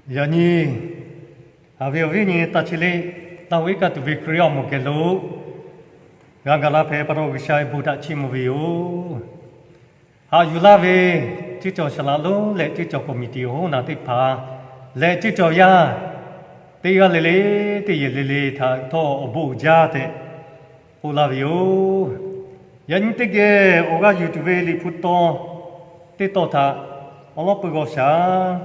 Yaꞈ nyi, haꞈ ve awˬ viˉ nyi taˇ chi le, taˇ ve iˉ kaˆ tuˬ ve Hkriꞈ yaˇ awˬ moˍ geh lo g'a gaˬ la hpehꞈ pa taw, G'uiˬsha ve bon htaꞈ chiˇ mvuh ve yoˬ. Haꞈ yuˬ laˇ ve ceˇ cawˬ saˍ laꞈ lonˉ leh ceˇ cawˬ committee awˬ hoˉ naˬ teˇ hpaˍ leh ceˇ cawˬ yaˇ teˇ g'aˇ le le, teˇ yehˬ le le htaꞈ htawˇ awˬ bon uiˍ jaˇ tehꞈ k'oˆ laˇ ve yoˬ. Yaꞈ nyi teˇ geh awˬ g'aˇ yuˬ tuˬ ve Liꞈ hpu taw teˇ tawn htaꞈ awˉ lawˉ peu g'aw shaˍ.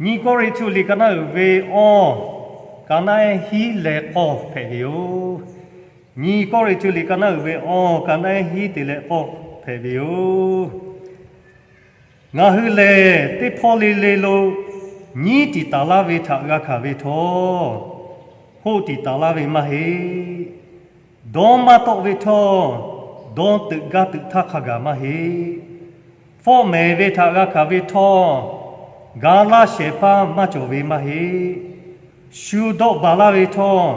Nyi Kawˇrenˍhtuˆ liꞈ ka naˉ uiˍ ve awˇ, ka naˉ ehˉ hiˉ leh k'awˇ hpehꞈ ve yoˬ. Nyi Kawˇrenˍhtuˆ liꞈ ka naˉ uiˍ ve awˇ, ka naˉ ehˉ hiˉ te leh k'awˇ hpehꞈ ve yoˬ. Ngaˬ hui lehˬ, teˇ hpawˇ le le lo nyiˉ tiˍ taˍ laˇ ve htaꞈ g'a hkanˍ ve htawˇ, hoˆ tiˍ taˍ laˇ ve maˇ heˆ. Dawˇ maˇ tawˆ ve htawˇ, dawˇ teuꞈ gaˇ teuꞈ htaˇ hk'a gaˬ maˇ heˆ. Fawˆ mehˍ ve htaꞈ g'a hkanˍ ve htawˇ, ga laˇ shehˍ hpaˇ maˇ cawˬ ve maˇ heˆ. Shu dawˆ baˬ laˇ ve htawˇ,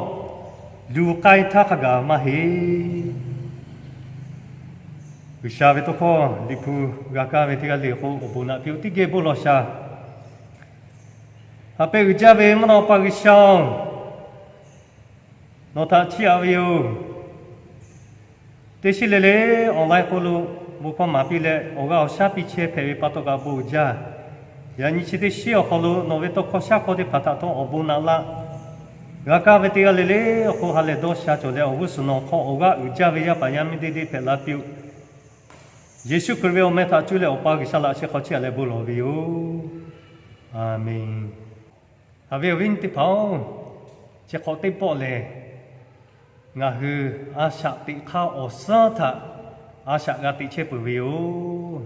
luˬ k'ai htaˇ hk'a gaˬ maˇ heˆ. G'uiˬsha ve tawˇ hkawˇ Liꞈ hpu g'a kaˇ ve teˇ g'aˇ le k'o, awˬ bon naꞈ piˇ-oˆ. Teˇ geh bon lawˬ shaˍ. Haꞈ pehˇ uiˍ jaˇ ve mvuhˇ naw pa G'uiˬsha-oˬ, nawˬ htaꞈ chiˇ aꞈ ve yoˬ. Teˇ shiˉ le le online hk'oˆ lo bon hkawˇ maˍ piˇ leh, awˬ g'aˇ awˬ shaˉ piˇ chehˇ hpehꞈ ve pa taw kaꞈ bon uiˍ jaˇ. Yaꞈ nyi chi teˇ shiˉ awˬ hk'aw lo nawˬ ve tawˇ hkawˇ shaˉ hkawˇ teˇ hpaˍ htaꞈ htawˇ awˬ bon naꞈ laˇ. G'a kaˇ ve teˇ g'aˇ le le awˬ hk'oˆ ha lehˬ dawˇ sha cawˬ leh, awˬ g'uˇ suhˍ nawˬ hk'aw awˬ g'aˇ uiˍ jaˇ ve yaˇ paˍ yaˇ miˇ deˇ deˇ hpehꞈ la piˇ-oˆ. Yeˍsuˆ Hkriꞈ ve awˬ meh htaꞈ cuˇ leh Awˬ pa G'uiˬsha laꞈ sheh hk'aw chiˇ aꞈ leh bon lawˬ ve yoˬ. Aˍmenˍ. Haꞈ ve awˬ viˉ nyi teˇ hpaˍ-oˬ, chi hk'awꞈ teˇ pawˆ lehˬ, ngaˬ hui a shaꞈ teꞈ hk'aˇ awˬ suhˉ htaꞈ a shaꞈ g'a teꞈ chehˇ peuˬ ve yoˬ.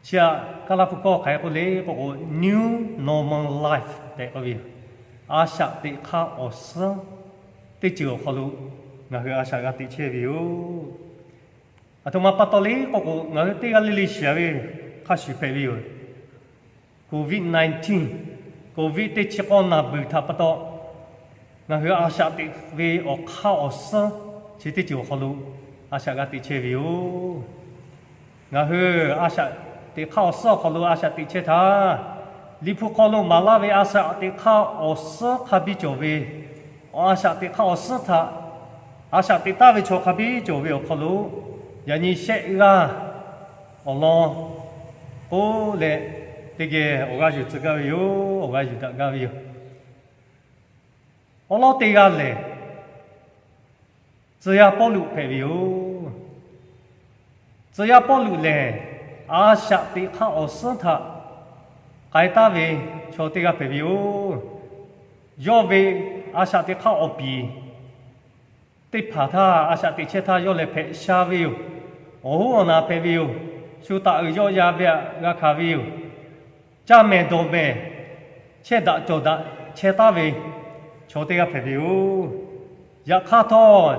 Chi aꞈ Kaˇlaˇ hpu hkawˇ hk'aˬ hk'e k'oˆ le k'o, new normal life tehꞈ k'oˆ ve yoˬ. A shaꞈ teꞈ hk'aˇ awˬ suhˉ teˇ ceuˬ awˬ hk'aw lo ngaˬ hui a shaꞈ g'a teꞈ chehˇ ve yoˬ. Aˬ htoꞈ ma pa taw le k'oˆ k'o, ngaˬ hui teˇ g'aˇ le le shiˍ ve hk'a shuˍ hpehꞈ ve yoˬ. Covid nineteen, Covid teˇ chi k'awˇ naˬ beuˬ htaꞈ pa taw, ngaˬ hui a shaꞈ teꞈ ve awˬ hk'aˇ awˬ suhˉ chi teˇ ceuˬ awˬ hk'aw lo a shaꞈ g'a teꞈ chehˇ ve yoˬ. Ngaˬ hui a shaꞈ teꞈ hk'aˇ awˬ suhˉ awˬ hk'aw lo a shaꞈ teꞈ chehˇ htaˇ, Liꞈ hpu hk'aw lo maˍ laˇ ve a shaꞈ teꞈ hk'aˇ awˬ suhˉ hk'a biˇ cawˬ ve, a shaꞈ teꞈ hk'aˇ awˬ suhˉ htaꞈ a shaꞈ teꞈ taˍ ve chaw hk'a biˇ cawˬ ve awˬ hk'aw lo, yaꞈ nyi shehˆ g'aˇ awˬ lawn k'oˆ leh, teˇ geh awˬ g'aˇ yuˬ tcuh gaˇ ve yoˬ. Awˬ g'aˇ yuˬ daꞈ gaˇ ve yoˬ. Awˉ lawˉ teˇ g'aˇ lehˬ, tcuh yaˇ Pawˇluꞈ hpehꞈ ve yoˬ. Tcuh yaˇ Pawˇluꞈ lehˬ, a shaꞈ teꞈ hk'aˇ awˬ suhˉ htaꞈ k'ai taˍ ve chaw teˇ g'aˇ hpehꞈ ve yoˬ. Yawˇ ve a shaꞈ teꞈ hk'aˇ awˬ piˍ teˇ hpaˍ htaˇ, a shaꞈ teꞈ chehˇ htaˇ yawˇ lehˬ hpehꞈ sha ve yoˬ. Awˬ hoˉ awˬ naˍ hpehꞈ ve yoˬ. Shu taꞈ uiˍ yawˆ ya ve htaꞈ g'a hkanˍ ve yoˬ. Caˇ mehˍ dawˬ mehˍ, chehˇ daꞈ cawˬ daꞈ chehˇ taˍ ve chaw teˇ g'aˇ hpehꞈ ve yoˬ. Yaꞈ hk'aˇ htawˇ,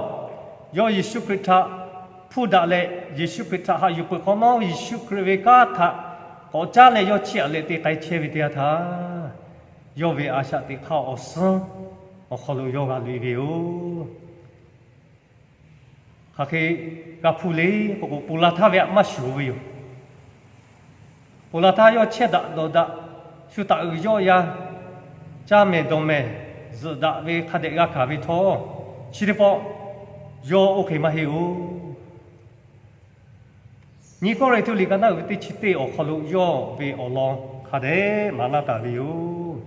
yawˇ Yeˍsuˆ Hkriꞈ htaꞈ hpuˇ daꞈ leh, Yeˍsuˆ Hkriꞈ htaꞈ haꞈ yuˬ peuˬ hk'awꞈ nawˉ, Yeˍsuˆ Hkriꞈ ve kanˉ htaꞈ k'awꞈ caˉ leh yawˇ chiˇ aꞈ leh te k'ai chehˇ ve teˇ yanˇ htaˇ, yawˇ ve a shaꞈ teꞈ hk'aˇ awˬ suhˉ awˬ hk'aw lo yawˇ g'a loꞈ e ve yoˬ. Hk'aˬ hk'e g'a hpuˇ le k'oˆ k'o, ponˬ laˬ htaˇ ve htaꞈ maˇ shuˍ ve yoˬ. Ponˬ laˬ htaˇ yawˇ chehˇ daꞈ dawˬ daꞈ, shu taꞈ uiˍ yawˆ ya, caˇ mehˍ dawˬ mehˍ zuhꞈ daꞈ ve hk'a dehꞈ g'a hkanˍ ve htawˇ, chi teˇ pawˆ yawˇ oˇ hk'e maˇ heˆ-oˬ. Nyi Kawˇrenˍhtuˆ liꞈ ka naˉ uiˍ ve teˇ chi teˇ awˬ hk'aw lo yawˇ ve awˬ lawn hk'a dehꞈ maˍ laˇ taˍ ve yoˬ.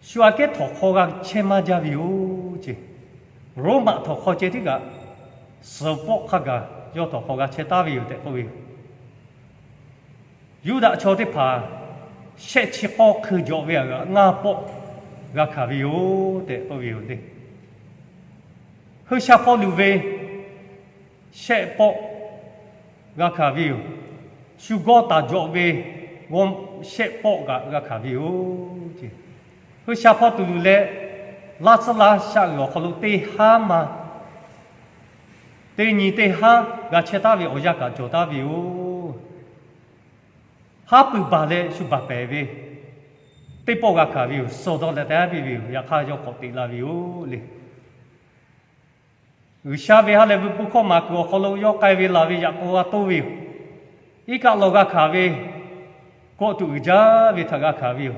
Shu aꞈ kehˉ htawnˍ hk'aw g'a chehˇ maˇ jaˇ ve yoˬ ce. Roˉmaꞈ htawnˍ hk'aw ceh tiˉ kaꞈ, suhˍ pawˆ hk'a gaˬ yawˇ htawnˍ hk'aw g'a chehˇ taˍ ve yoˬ tehꞈ k'oˆ ve yoˬ. Yuˇdaꞈ chaw teˇ hpaˍ shehˆ chi k'awˇ hkui jawꞈ ve aꞈ g'aꞈ ngaˇ pawˆ g'a hkanˍ ve yoˬ tehꞈ k'oˆ ve yoˬ le. Heuˆ sha hpawˇ luˬ ve shehˆ pawˆ g'a hkanˍ ve yoˬ. Shu gawˇ taˍ jawꞈ ve g'awˇ shehˆ pawˆ kaꞈ g'a hkanˍ ve yoˬ. Heuˆ sha hpawˇ tuˬ luˬ leh, laˇ tcuhˉ laˇ sha uiˍ awˬ hk'aw lo teˇ haˉ ma, teˇ nyi teˇ haˉ g'a chehˇ taˍ ve awˬ yanˇ kaꞈ cawˬ taˍ ve yoˬ. Haˉ pui baˬ leh shu baˬ pehˍ ve teˇ pawˆ g'a hkanˍ ve yoˬ. Suh dawˇ leh taˍ piˇ ve yoˬ. Yaꞈ hk'aˇ yawˇ k'awꞈ teꞈ la ve yoˬ le. G'uiˬsha ve ha lehˬ ve bon hkawˇ maˍ kuiˬ awˬ hk'aw lo yawˇ k'ai ve laˬ ve yaꞈ k'aw g'a toˇ ve yoˬ. Iˉ kaˆ lawˬ g'a hkanˍ ve, kawˆ tuꞈ uiˍ jaˇ ve htaꞈ g'a hkanˍ ve yoˬ.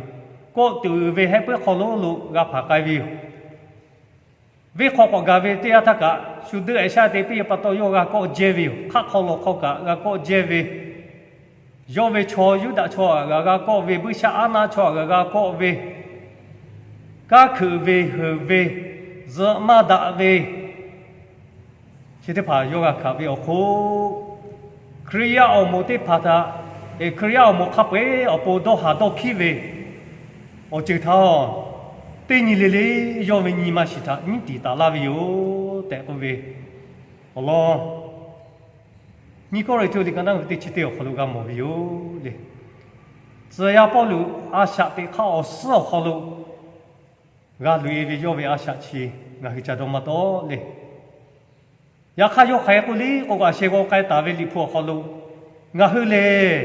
Kawˆ tuꞈ uiˍ ve hehˆ puiˉ hk'aw lo lo g'a hpanˍ k'ai ve yoˬ. Venˇ hk'aw k'awꞈ gaˬ ve teˇ yanˇ htaˇ kaꞈ, shu deuˆ-ehˍ shaˆ te piˇ pa taw yawˇ g'a kawˆ jehˇ ve yoˬ. Hk'aˆ hk'aw lawˬ hk'aw kaꞈ g'a kawˆ jehˇ ve, yawˇ ve chaw Yuˇdaꞈ chaw htaꞈ g'a kawˆ ve, buiˇshaˆaˉnaˆ chaw htaꞈ g'a kawˆ ve, kanˉ hkeuꞈ ve, heuˬ ve, zuhꞈ maˇ daꞈ ve, chi teˇ hpaˍ yawˇ g'a hkanˍ ve awˬ hk'oˆ, Hkriꞈ yaˇ awˬ moˍ teˇ hpaˍ htaꞈ, Hkriꞈ yaˇ awˬ moˍ hk'a peu-eˬ awˬ pon dawˇ haˍ dawˇ hkiˉ ve awˬ ceuˬ htaꞈ, teˇ nyi le le yawˇ ve nyi ma shiˍ htaꞈ nyiˉ tiˍ taˍ laˇ ve yoˬ tehꞈ k'oˆ ve awˬ lawn, Nyiˇ Kawˇrenˍhtuˆ liꞈ ka naˉ uiˍ ve teˇ chi teˇ awˬ hk'aw lo g'a mawˬ ve yoˬ le. Tcuh yaˇ Pawˇluꞈ a shaꞈ teꞈ hk'aˇ awˬ suhˉ awˬ hk'aw lo g'a loꞈ-e ve yawˇ ve a shaꞈ chi ngaˬ hui ca dawˇ maˇ tawˆ le. Yaꞈ hk'aˇ, yawˇ hk'aˬ hk'e k'oˆ le k'o, a sheh g'aw k'ai taˍ ve Liꞈ hpu awˬ hk'aw lo, ngaˬ hui lehˬ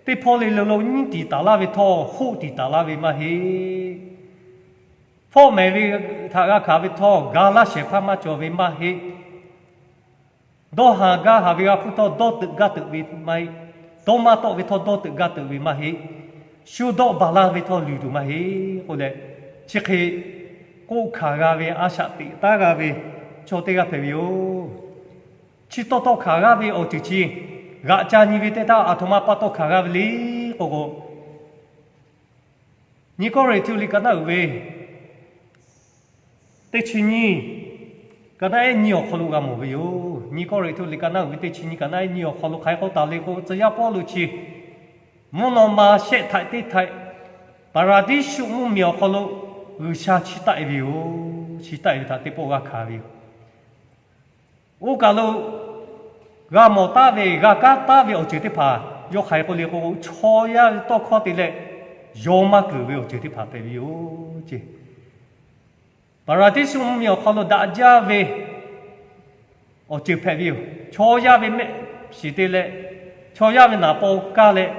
teˇ hpawˇ le le lo nyiˉ tiˍ taˍ laˇ ve htawˇ, hoˆ tiˍ taˍ laˇ ve maˇ heˆ. Fawˆ mehˍ ve htaꞈ g'a hkanˍ ve htawˇ, ga laˇ shehˍ hpaˇ maˇ cawˬ ve maˇ heˆ. Dawˇ haˍ gaˇ haˍ ve g'a hpuˇ htawˇ, dawˇ teuꞈ gaˇ teuꞈ ve maˇ heˆ. Dawˇ maˇ tawˆ ve htawˇ, dawˇ teuꞈ gaˇ teuꞈ ve maˇ heˆ. Shu dawˆ baˬ laˇ ve htawˇ, luˬ tuˬ maˇ heˆ k'oˆ leh, chi hk'e k'oˆ hkanˍ g'a ve, a shaꞈ teꞈ taˉ g'a ve chaw teˇ g'aˇ hpehꞈ ve yoˬ. Chi taw taw hkanˍ g'a ve awˬ ceuˬ chi g'aꞈ ca nyi ve teˇ htaˇ, aˬ htoꞈ ma pa taw hkanˍ g'a ve le k'oˆ k'o, Nyiˇ Kawˇrenˍhtuˆ liꞈ ka naˉ uiˍ ve teˇ chi nyiˇ, ka naˉ ehˉ nyiˇ awˬ hk'aw lo g'a mawˬ ve yoˬ. Nyiˇ Kawˇrenˍhtuˆ liꞈ ka naˉ uiˍ ve teˇ chi nyiˇ, ka naˉ ehˉ nyiˇ awˬ hk'aw lo hk'aˬ hk'e k'oˆ taˍ le k'o, tcuh yaˇ Pawˇluꞈ chi mvuhˇ naw ma shehˆ htaiꞈ teˇ htaiꞈ Paˍraˍdiˇsuˆ mvuhˇmiˬ awˬ hk'aw lo G'uiˬsha chiˇ taˆ-e ve yoˬ. Chiˇ taˆ-e ve htaꞈ teˇ pawˆ g'a hkanˍ ve yoˬ. Oˇ kaˬ lo g'a mawˬ taˉ ve, g'a kanˉ taˉ ve awˬ ceuˬ teˇ hpaˍ yawˇ hk'aˬ hk'e k'oˆ le k'o, chaw yaˇ ve tawˇ hkawˇ te leh yaw maˇ keunˍ ve awˬ ceuˬ teˇ hpaˍ hpehꞈ ve yoˬ ce. Paˍraˍdiˇsuˆ mvuhˇmiˬ awˬ hk'aw lo daꞈ jaˇ ve awˬ ceuˬ hpehꞈ ve yoˬ. Chaw yaˇ ve mehˆ shiˍ te leh, chaw yaˇ ve naˍ paw kaˇ leh,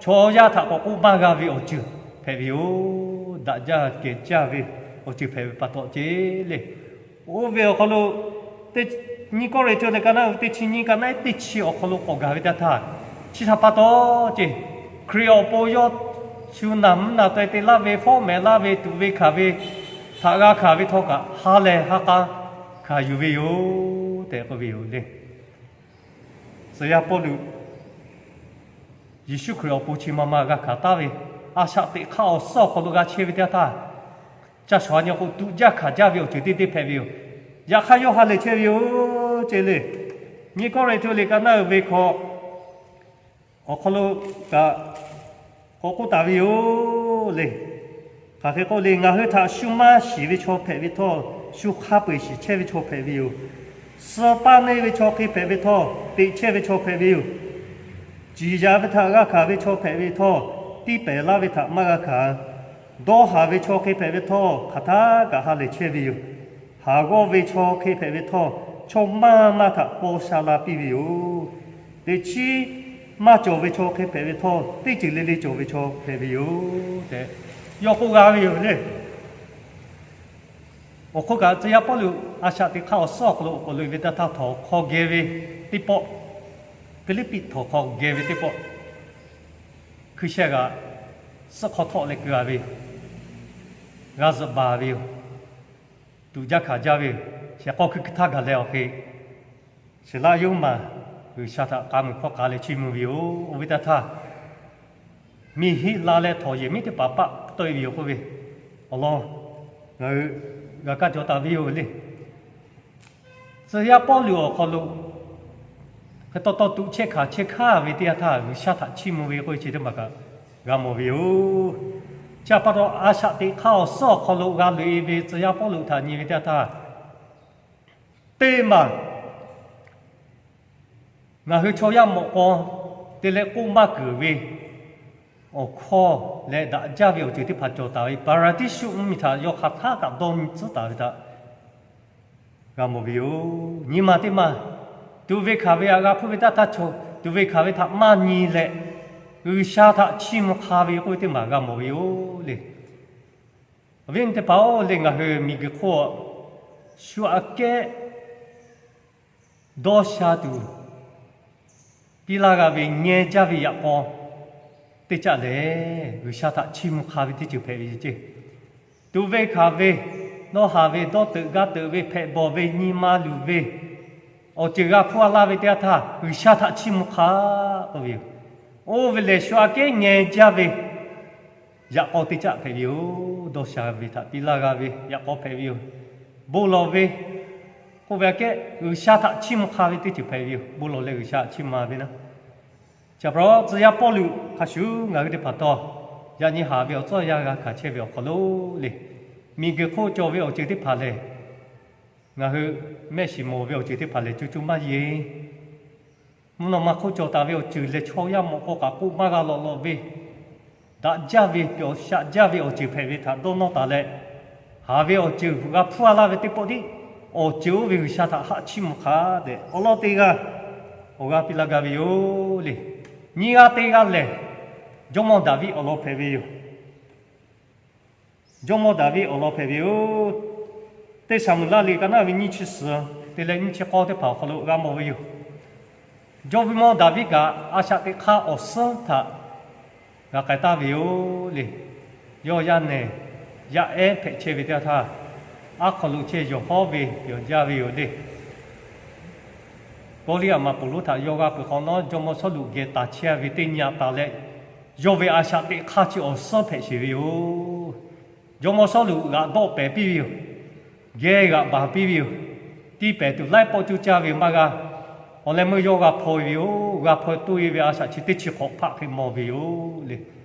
chaw yaˇ htaꞈ k'awꞈ k'oˆ maˇ g'a ve awˬ ceuˬ hpehꞈ ve yoˬ. Daꞈ jaˇ kehˬ jaˇ ve awˬ ceuˬ hpehꞈ ve pa taw ce le. Oˇ ve awˬ hk'aw lo, Nyiˇ Kawˇrenˍhtuˆ liꞈ ka naˉ uiˍ ve teˇ chi nyiˇ, ka naˉ ehˉ teˇ chi awˬ hk'aw lo k'awꞈ gaˬ ve teˇ htaˇ, chi htaꞈ pa taw ce, Hkriꞈ awˬ pon yawˇ shu naˬ mvuhˇ naˬ taweh te laˇ ve, fawˆ mehˍ laˇ ve, tuꞈ ve hkanˍ ve htaꞈ g'a hkanˍ ve htawˇ kaꞈ, ha lehˬ ha k'a hkanˍ yuˬ ve yoˬ tehꞈ k'oˆ ve yoˬ le. Tcuh yaˇ Pawˇluꞈ Yeˍsuˆ Hkriꞈ awˬ pon chi ma ma g'a hkanˍ taˉ ve, a shaꞈ teꞈ hk'aˇ awˬ suhˉ awˬ hk'aw lo g'a chehˇ ve teˇ htaˇ, ca shawˍ a nyi k'o, tuꞈ jaˇ hkanˍ jaˇ ve awˬ ceuˬ teˇ teˇ hpehꞈ ve yoˬ. Yaꞈ hk'aˇ, yawˇ ha lehˬ chehˇ ve yoˬ ce le. Nyiˇ Kawˇrenˍhtuˆ liꞈ ka naˉ uiˍ ve hk'aw awˬ hk'aw lo kaꞈ k'awꞈ k'oˆ taˍ ve yoˬ le. Hk'aˬ hk'e k'oˆ le, ngaˬ hui htaꞈ shu maˇ shiˍ ve chaw hpehꞈ ve htawˇ, shu hk'a peu-eˬ shiˍ chehˇ ve chaw hpehꞈ ve yoˬ. Suh paˇ neˇ ve chaw hk'e hpehꞈ ve htawˇ, teꞈ chehˇ ve chaw hpehꞈ ve yoˬ. Ciˍ yanˍ ve htaꞈ g'a hkanˍ ve chaw hpehꞈ ve htawˇ, tiˇ pehˍ laˇ ve htaꞈ maˇ g'a hkanˍ. Dawˇ haˍ ve chaw hk'e hpehꞈ ve htawˇ, hk'aˬ htaˇ kaꞈ ha lehˬ chehˇ ve yoˬ. Haˍ g'awˇ ve chaw hk'e hpehꞈ ve htawˇ, chaw maˇ maˇ htaꞈ paw sha la piˇ ve yoˬ. Teꞈ chiˉ maˇ cawˬ ve chaw hk'e hpehꞈ ve htawˇ, teˇ ceuˬ le le cawˬ ve chaw hpehꞈ ve yoˬ tehꞈ, yawˇ k'oˆ g'a ve yoˬ le. Awˬ hk'oˆ kaꞈ, tcuh yaˇ Pawˇluꞈ a shaꞈ teꞈ hk'aˇ awˬ suhˉ awˬ hk'aw lo k'awꞈ loꞈ-e ve teˇ htaˇ, htawnˍ hk'aw geh ve teˇ pawˆ, Hpiˇliˇpiˆ htawnˍ hk'aw geh ve teˇ pawˆ, hkui sheh g'aꞈ suhˆ hk'aw htawˆ leh keu-a ve, g'a zuhꞈ baˬ ve yoˬ. Tuꞈ jaˇ hkanˍ jaˇ ve yoˬ. Shehˍ k'aw hkui hkui htaˇ gaˬ leh awˬ hk'e, Siˍlaˆ Yoˇmaˬ G'uiˬsha htaꞈ k'a muiˬ hkawˇ k'a leh chiˇ mvuh ve yoˬ. Oˇ ve teˇ htaˇ, miˬ hiˆ la leh htawnˍ yehˬ miˉ teˇ hpaˍ paˆ tawˆ-e ve yoˬ k'oˆ ve awˬ lawn, ngaˬ hui g'a kaˇ jaw taˍ ve yoˬ le. Tcuh yaˇ Pawˇluꞈ awˬ hk'aw lo hk'e taw taw tuꞈ chehˇ hkanˍ chehˇ hkanˍ ve teˇ yanˇ htaˇ, G'uiˬsha htaꞈ chiˇ mvuh ve k'oˆ ve chi teˇ maˬ kaꞈ g'a mawˬ ve yoˬ. Chi htaꞈ pa taw, a shaꞈ teꞈ hk'aˇ awˬ suhˉ awˬ hk'aw lo g'a loꞈ-e ve tcuh yaˇ Pawˇluꞈ htaꞈ nyi ve teˇ yanˇ htaˇ, teˇ maˬ ngaˬ hui chaw yaˇ mawꞈ k'aw te leh k'oˆ maˇ keunˍ ve awˬ hkawˇ leh daꞈ jaˇ ve awˬ ceuˬ teˇ hpaˍ cawˬ taˍ ve, Paˍraˍdiˇsuˆ mvuhˇmiˬ htaꞈ yawˇ hk'aˬ htaˇ kaꞈ dawˇ nyi tcuhˉ taˍ ve htaꞈ g'a mawˬ ve yoˬ. Nyi ma teˇ maˬ, tuꞈ ve hkanˍ ve htaꞈ g'a hpuˇ ve taˇ htaˇ, tuꞈ ve hkanˍ ve htaꞈ maˇ nyi leh, G'uiˬsha htaꞈ chiˇ mvuh hk'a ve k'oˆ ve teˇ maˬ g'a mawˬ ve yoˬ le. Awˬ viˉ awˬ nyi teˇ hpaˍ-oˬ le, ngaˬ hui miˬguiˬ hk'oˆ shu aꞈ kehˉ dawˇ sha tuˬ piˇ laˇ g'a ve ngeh jaˇ ve yaꞈ k'aw, teˇ caˆ lehˬ, G'uiˬsha htaꞈ chiˇ mvuh hk'a ve teˇ ceuˬ hpehꞈ ve yoˬ ceˇ. Tuꞈ ve hkanˍ ve, dawˇ haˍ ve, dawˇ teuꞈ gaˇ teuꞈ ve, hpehꞈ bawˬ ve, nyi ma luˬ ve, awˬ ceuˬ g'a hpuˇ a laˇ ve teˇ yanˇ htaˇ, G'uiˬsha htaꞈ chiˇ mvuh hk'a k'oˆ ve yoˬ. Oˇ ve lehˬ, shu aꞈ kehˉ ngeh jaˇ ve yaꞈ k'aw teˇ caˆ hpehꞈ ve yoˬ. Dawˇ sha ve htaꞈ piˇ laˇ g'a ve yaꞈ k'aw hpehꞈ ve yoˬ. Bon lawˬ ve k'oˆ ve aꞈ kehˉ, G'uiˬsha htaꞈ chiˇ mvuh hk'a ve teˇ ceuˬ hpehꞈ ve yoˬ. Bon lawˬ leh G'uiˬsha htaꞈ chiˇ mvuh ve naˆ. Chi pa taw tcuh yaˇ Pawˇluꞈ hk'a shuˍ ngaˬ hui teˇ hpaˍ htawˇ, yaꞈ nyi haˍ ve awˬ tcuhˇ yaˇ g'a hkanˍ chehˇ ve awˬ hk'aw lo le, miˬguiˬ hk'oˆ cawˬ ve awˬ ceuˬ teˇ hpaˍ lehˬ, ngaˬ hui mehˆ shiˍ mawˬ ve awˬ ceuˬ teˇ hpaˍ lehˬ, co co maˇ yeˬ. Mvuhˇ naw ma hk'oˆ cawˬ taˍ ve awˬ ceuˬ lehˬ, chaw yaˇ mawꞈ k'aw kaꞈ k'oˆ maˇ g'a lawꞈ lawꞈ ve, daꞈ jaˇ ve, pyawˬ shaꞈ jaˇ ve awˬ ceuˬ hpehꞈ ve htaꞈ dawˇ nawˇ taˍ leh, haˍ ve awˬ ceuˬ g'a hpuˇ a laˇ ve teˇ pawˆ tiˉ, awˬ ceuˬ oˇ ve G'uiˬsha htaꞈ haˆ chiˇ mvuh hk'a tehꞈ awˉ lawˉ teˇ g'aˇ awˬ g'aˇ piˇ laˇ gaˇ ve yoˬ le. Nyiˇ g'aˇ teˇ g'aˇ lehˬ, jawˇmawˇ Daˍviˆ awˬ lawn hpehꞈ ve yoˬ. Jawˇmawˇ Daˍviˆ awˬ lawn hpehꞈ ve yoˬ. Teˇ Saˍmo-eˍlaˆ liꞈ ka naˆ ve nyiˇ chi suhˍ te leh nyiˇ chi k'awˇ teˇ hpaˍ awˬ hk'aw lo g'a mawˬ ve yoˬ. Jawˇmawˇ Daˍviˆ kaꞈ a shaꞈ teꞈ hk'aˇ awˬ suhˉ htaꞈ g'a k'ai taˍ ve yoˬ le. Yawˇ yaˇ nehˬ yaˇ ehˉ hpehꞈ chehˇ ve teˇ yanˇ htaˇ, aˉ hk'aw lo chehˇ yawˬ hawˉ ve yawˬ jaˇ ve yoˬ le. Kawˇliˇ aꞈ maꞈ poˍ lonˉ htaꞈ yawˇ g'a peuˬ hk'awꞈ nawˉ, jawˇmawˇ Sawˉluꞈ geh taˍ chehˇ ve teˇ nyi aꞈ taˍ leh, yawˇ ve a shaꞈ teꞈ hk'aˇ chi awˬ suhˉ hpehꞈ sheˍ ve yoˬ. Jawˇmawˇ Sawˉluꞈ g'aꞈ dawˆ pehˍ piˇ ve yoˬ. Geh g'aꞈ baˬ piˇ ve yoˬ. Tiˇ pehˍ tuˬ laiˉ pawˆ coˇ caˇ ve maˇ g'a. Awˬ leh meuˇ yawˇ g'a hpaw e ve yoˬ. G'a hpaw toˇ e ve a shaꞈ chi teˇ chi hk'awꞈ hpaˆ hk'e mawˬ ve yoˬ le.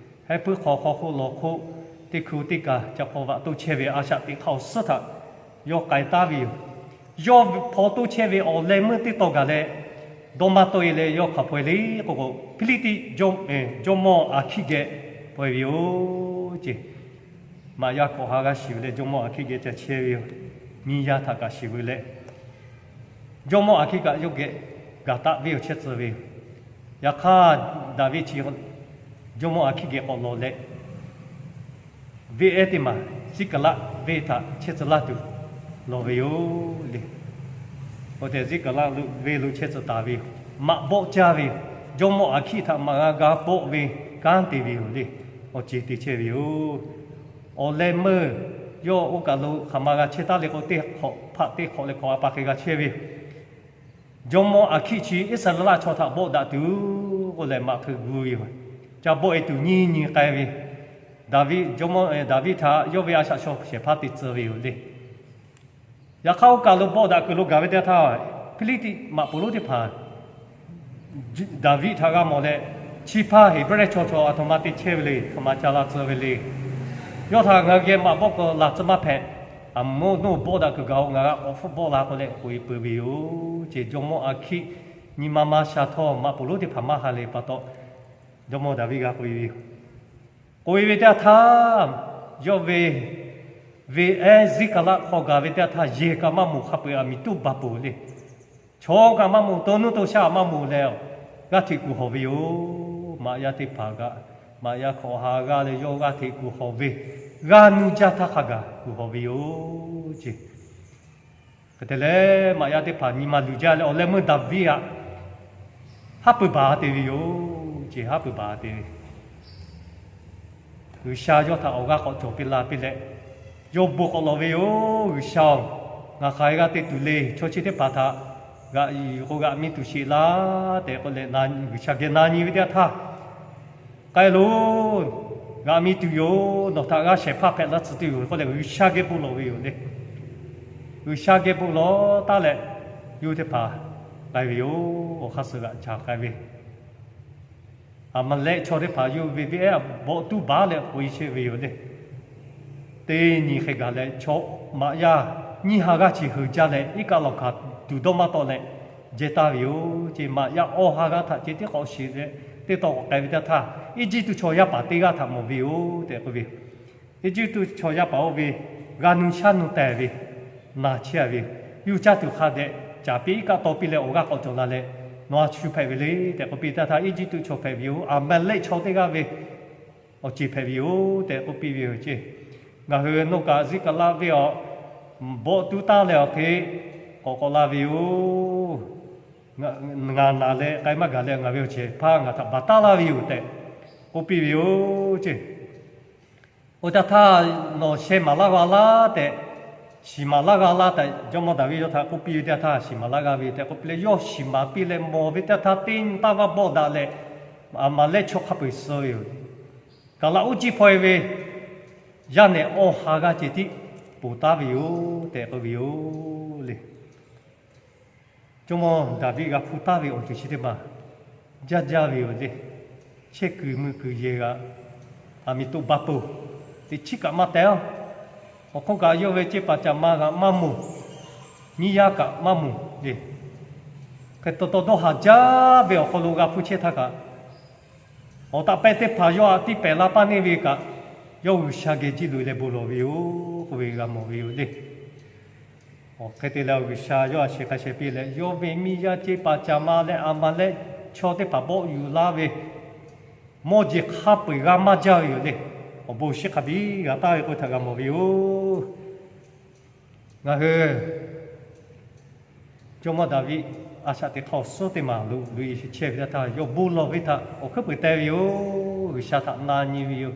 Heh puiˉ hk'aw hk'aw hk'oˆ lawˬ hk'oˆ, teˇ hkui teˇ kaˬ ca hpaw vaꞈ toˇ chehˇ ve a shaꞈ teꞈ hk'aˇ awˬ suhˉ htaꞈ yawˇ k'ai taˍ ve yoˬ. Yawˇ hpaw toˇ chehˇ ve awˬ leh meuˇ teˇ tawn gaˬ leh, dawˇ maˇ tawˆ e leh yawˇ hk'aˬ hpaw e le k'o k'o, Hpiˇliˇtiˆ jawˇmawˇ Aˍhkiˆ geh hpaw e ve yoˬ ce. Maꞈ yaˇ hkawꞈ ha g'aˇ shiˍ ve leh jawˇmawˇ Aˍhkiˆ geh ca chehˇ ve yoˬ. Nyiˇ yaˇ htaꞈ kaꞈ shiˍ ve leh, jawˇmawˇ Aˍhkiˆ kaꞈ yawˇ geh gaˬ taˆ ve awˬ chehˇ tcuh ve yoˬ. Yaꞈ hk'aˇ, Daˍviˆ chi jawˇmawˇ Aˍhkiˆ geh k'awꞈ lawˬ leh, venˇ ehˉ teˇ maˬ Ziˉkaˍlaˆ venˇ htaꞈ chehˇ tcuh laˇ tuˬ lawˬ ve yoˬ le. Awˬ tehˬ Ziˉkaˍlaˆ venˇ lo chehˇ tcuh taˍ ve yoˬ. Maꞈ bawˆ caˇ ve yoˬ. Jawˇmawˇ Aˍhkiˆ htaꞈ maꞈ g'a g'a bawˆ ve kanˉ te ve yoˬ le. Awˬ ceˬ te chehˇ ve yoˬ. Awˬ leh meuˇ yawˇ oˇ kaˬ lo hk'aˬ ma g'a chehˇ taˉ le k'o, teˇ hk'awꞈ hpaˆ teˇ hk'awꞈ leh hk'awꞈ a pa hk'e g'a chehˇ ve yoˬ. Jawˇmawˇ Aˍhkiˆ chi Iˉsaˍreˍlaˆ chaw htaꞈ bawˆ daꞈ tuˬ k'oˆ leh maꞈ hk'e gu ve yoˬ. Ca bawˆ e tuˬ nyiˇ nyi k'ai ve, Daˍviˆ, jawˇmawˇ Daˍviˆ htaꞈ yawˇ ve a shaꞈ shaw shehˍ hpaˇ te tcuh ve yoˬ le. Yaꞈ hk'aˇ, oˇ kaˬ lo bawˆ daꞈ kuiˬ lo gaˬ ve teˇ htaˇ, Hpiˇliˇtiˆ maꞈ poˍ lonˉ teˇ hpaˍ Daˍviˆ htaꞈ g'a mawˬ leh, chi hpaˇ Heˍbrehˇ chaw chaw aˬ htoꞈ ma te chehˇ ve le, htoꞈ ma ca la tcuh ve le. Yawˇ htaꞈ ngaˬ hui geh maꞈ bawˆ k'o la tcuh maˇ hpehꞈ. Aˬ moˍ, nawˬ bawˆ daꞈ kuiˬ gaˬ-oˬ, ngaˬ g'a k'awꞈ hpfuhˆ bawˆ la k'oˆ leh k'oꞈ e peuˬ ve yoˬ ce. Jawˇmawˇ Aˍhkiˆ nyi ma ma sha htawˇ maꞈ poˍ lonˉ teˇ hpaˍ maˇ ha leh pa taw, jawˇmawˇ Daˍviˆ g'a k'oꞈ e ve yoˬ. K'oꞈ e ve teˇ htaˇ, yawˇ ve venˇ ehˉ Ziˉkaˍlaˆ hk'aw gaˬ ve teˇ htaˇ, yehˬ kaꞈ maˇ moˍ, hk'a peu-eˬ aˬ miˍ toˇ baˬ peuˬ le. Chaw kaꞈ maˇ moˍ, to nuˇ to shaˆ maˇ moˍ leh, g'aˇ hteꞈ kuˬ hawˬ ve yoˬ. Maꞈ yaˇ teˇ hpaˍ kaꞈ, maꞈ yaˇ hk'awꞈ ha g'aˇ leh yawˇ g'aˇ hteꞈ kuˬ hawˬ ve, g'aˇ nuˇ jaˇ htaˇ hk'a gaˬ kuˬ hawˬ ve yoˬ ce. Hk'e te leh, maꞈ yaˇ teˇ hpaˍ nyi ma luˬ jaˇ leh, awˬ leh meuˇ Daˍviˆ aꞈ haˉ pui baˬ te ve yoˬ ce. Haˉ pui baˬ te ve G'uiˬsha yawˇ htaꞈ awˬ g'aˇ k'awꞈ cawˬ piˇ la piˇ leh, yawˇ bon k'awꞈ lawˬ ve yoˬ. G'uiˬsha-oˬ, ngaˬ hk'aˬ hk'e g'a te tuˬ le. Chaw chi teˇ hpaˍ htaꞈ g'aꞈ yuˬ k'o g'aꞈ mi tuˬ sheˍ laˇ tehꞈ k'oˆ leh, G'uiˬsha geh na nyi ve teˇ htaˇ, k'ai loˬ, g'aꞈ mi tuˬ yoˬ. Nawˬ htaꞈ g'a shehˍ hpaˇ hpehꞈ laˇ tcuh tuˬ yoˬ k'oˆ leh, G'uiˬsha geh bon lawˬ ve yoˬ le. G'uiˬsha geh bon lawˬ taˉ leh, yawˇ teˇ hpaˍ k'ai ve yoˬ. Awˬ hk'aˇ suh g'aꞈ ca k'ai ve Aˍmaˍlehˆ chaw teˇ hpaˍ yawˇ ve venˇ ehˉ bawˆ tuˉ baˬ leh k'oꞈ e chehˇ ve yoˬ le. Teˇ nyi hk'e gaˬ leh, chaw maꞈ yaˇ nyiˇ ha g'aˇ chi heuˬ jaˇ leh, iˉ kaˆ lawˬ hkanˍ tuˬ dawˇ maˇ tawˆ leh jehˇ taˍ ve yoˬ ce. Maꞈ yaˇ awˇ ha g'aˇ htaꞈ ceh tiˉ k'awꞈ shiˍ leh, teˇ tawn k'awꞈ k'ai ve teˇ htaˇ, Eˇjiˇtuꞈ chaw yaˇ paˍ teˇ g'aˇ htaꞈ mawˬ ve yoˬ tehꞈ k'oˆ ve yoˬ. Eˇjiˇtuꞈ chaw yaˇ paˍ oˇ ve g'a nu shaˉ nu tehˬ ve, naˬ chehˇ ve, yuˇ caˇ tuˬ hk'a dehꞈ caˍ piˇ, iˉ kaˆ taw piˇ leh awˬ g'aˇ k'awꞈ cawˬ la leh, nawˬ a shu hpehꞈ ve le tehꞈ k'oˆ piˇ ve teˇ htaˇ, Eˇjiˇtuꞈ chaw hpehꞈ ve yoˬ, Aˍmaˍlehˆ chaw teˇ g'aˇ ve awˬ ceˬ hpehꞈ ve yoˬ tehꞈ k'oˆ piˇ ve yoˬ ce. Ngaˬ hui nawˬ kaꞈ Ziˉkaˍlaˆ venˇ awˬ bawˆ tuˉ taˉ leh awˬ hk'e k'awꞈ k'awꞈ la ve yoˬ. Ngaˬ naˬ leh k'ai maˇ gaˬ leh, ngaˬ ve awˬ ceˬ hpaˇ ngaˬ htaꞈ baˬ taˉ laˇ ve yoˬ tehꞈ, k'oˆ piˇ ve yoˬ ceˇ. Oˇ teˇ htaˇ, nawˬ sheh maˍ laˇ g'a laˇ tehꞈ, shiˍ maˍ laˇ g'a laˇ tehꞈ, jawˇmawˇ Daˍviˆ yawˇ htaꞈ k'oˆ piˇ ve teˇ htaˇ, shiˍ maˍ laˇ g'a ve tehꞈ k'oˆ piˇ leh, yawˇ shiˍ maˍ piˇ leh mawˬ ve teˇ htaˇ, teˇ nyi taˇ vaˇ bawˆ daꞈ leh, aˬ maˍ lehˆ chaw hk'a peu-eˬ suh ve yoˬ. Kaˍlaꞈ uˉ jiˇ hpaw-e ve yaˇ nehˬ awˇ ha g'aˇ ceh tiˉ ponˬ taˉ ve yoˬ tehꞈ k'oˆ ve yoˬ le. Jawˇmawˇ Daˍviˆ g'a hpuˇ taˍ ve awˬ ceuˬ chi teˇ maˬ jaˇ jaˇ ve yoˬ le. Chehˇ kuiˬ mui kuiˬ yehˬ g'aꞈ, aˬ miˍ toꞈ ba poˬ, teꞈ chiˉ kaꞈ maˇ teh-oˬ. Awˬ hk'oˆ kaꞈ yawˇ ve ceˇ paˍ caꞈ ma g'aꞈ maˇ moˬ, nyiˇ yaˇ kaꞈ maˇ moˬ le. Hk'e taw taw dawˇ haˍ jaˇ ve awˬ hk'aw lo g'a hpuˇ chehˇ htaˇ kaꞈ, awˬ taꞈ pehˇ teˇ hpaˍ yawˇ aꞈ tiˇ pehˍ la paˇ neˇ ve kaꞈ, yawˇ G'uiˬsha geh jiˇ loꞈ e leh bon lawˬ ve yoˬ k'oˆ ve g'a mawˬ ve yoˬ le. Awˬ hk'e te leh, G'uiˬsha yawˇ a shiˍ hk'a sheh piˇ leh, yawˇ ve miˇ yaˇ ceˇ paˍ caꞈ ma leh aˬ maˍ leh chaw teˇ hpaˍ bawˆ yuˬ laˇ ve mawˇ jeˬ hk'a peu-eˬ g'a maˇ jaˇ ve yoˬ le. Awˬ bon shiˉ hk'a biˇ g'a taˍ ve k'oˆ htaꞈ g'a mawˬ ve yoˬ. Ngaˬ hui jawˇmawˇ Daˍviˆ a shaꞈ teꞈ hk'aˇ awˬ suhˉ teˇ maˬ lo loꞈ e sheˍ chehˇ ve teˇ htaˇ, yawˇ bon lawˬ ve htaꞈ awˬ hkuiˉ peuˬ teh ve yoˬ. G'uiˬsha htaꞈ na nyi ve yoˬ.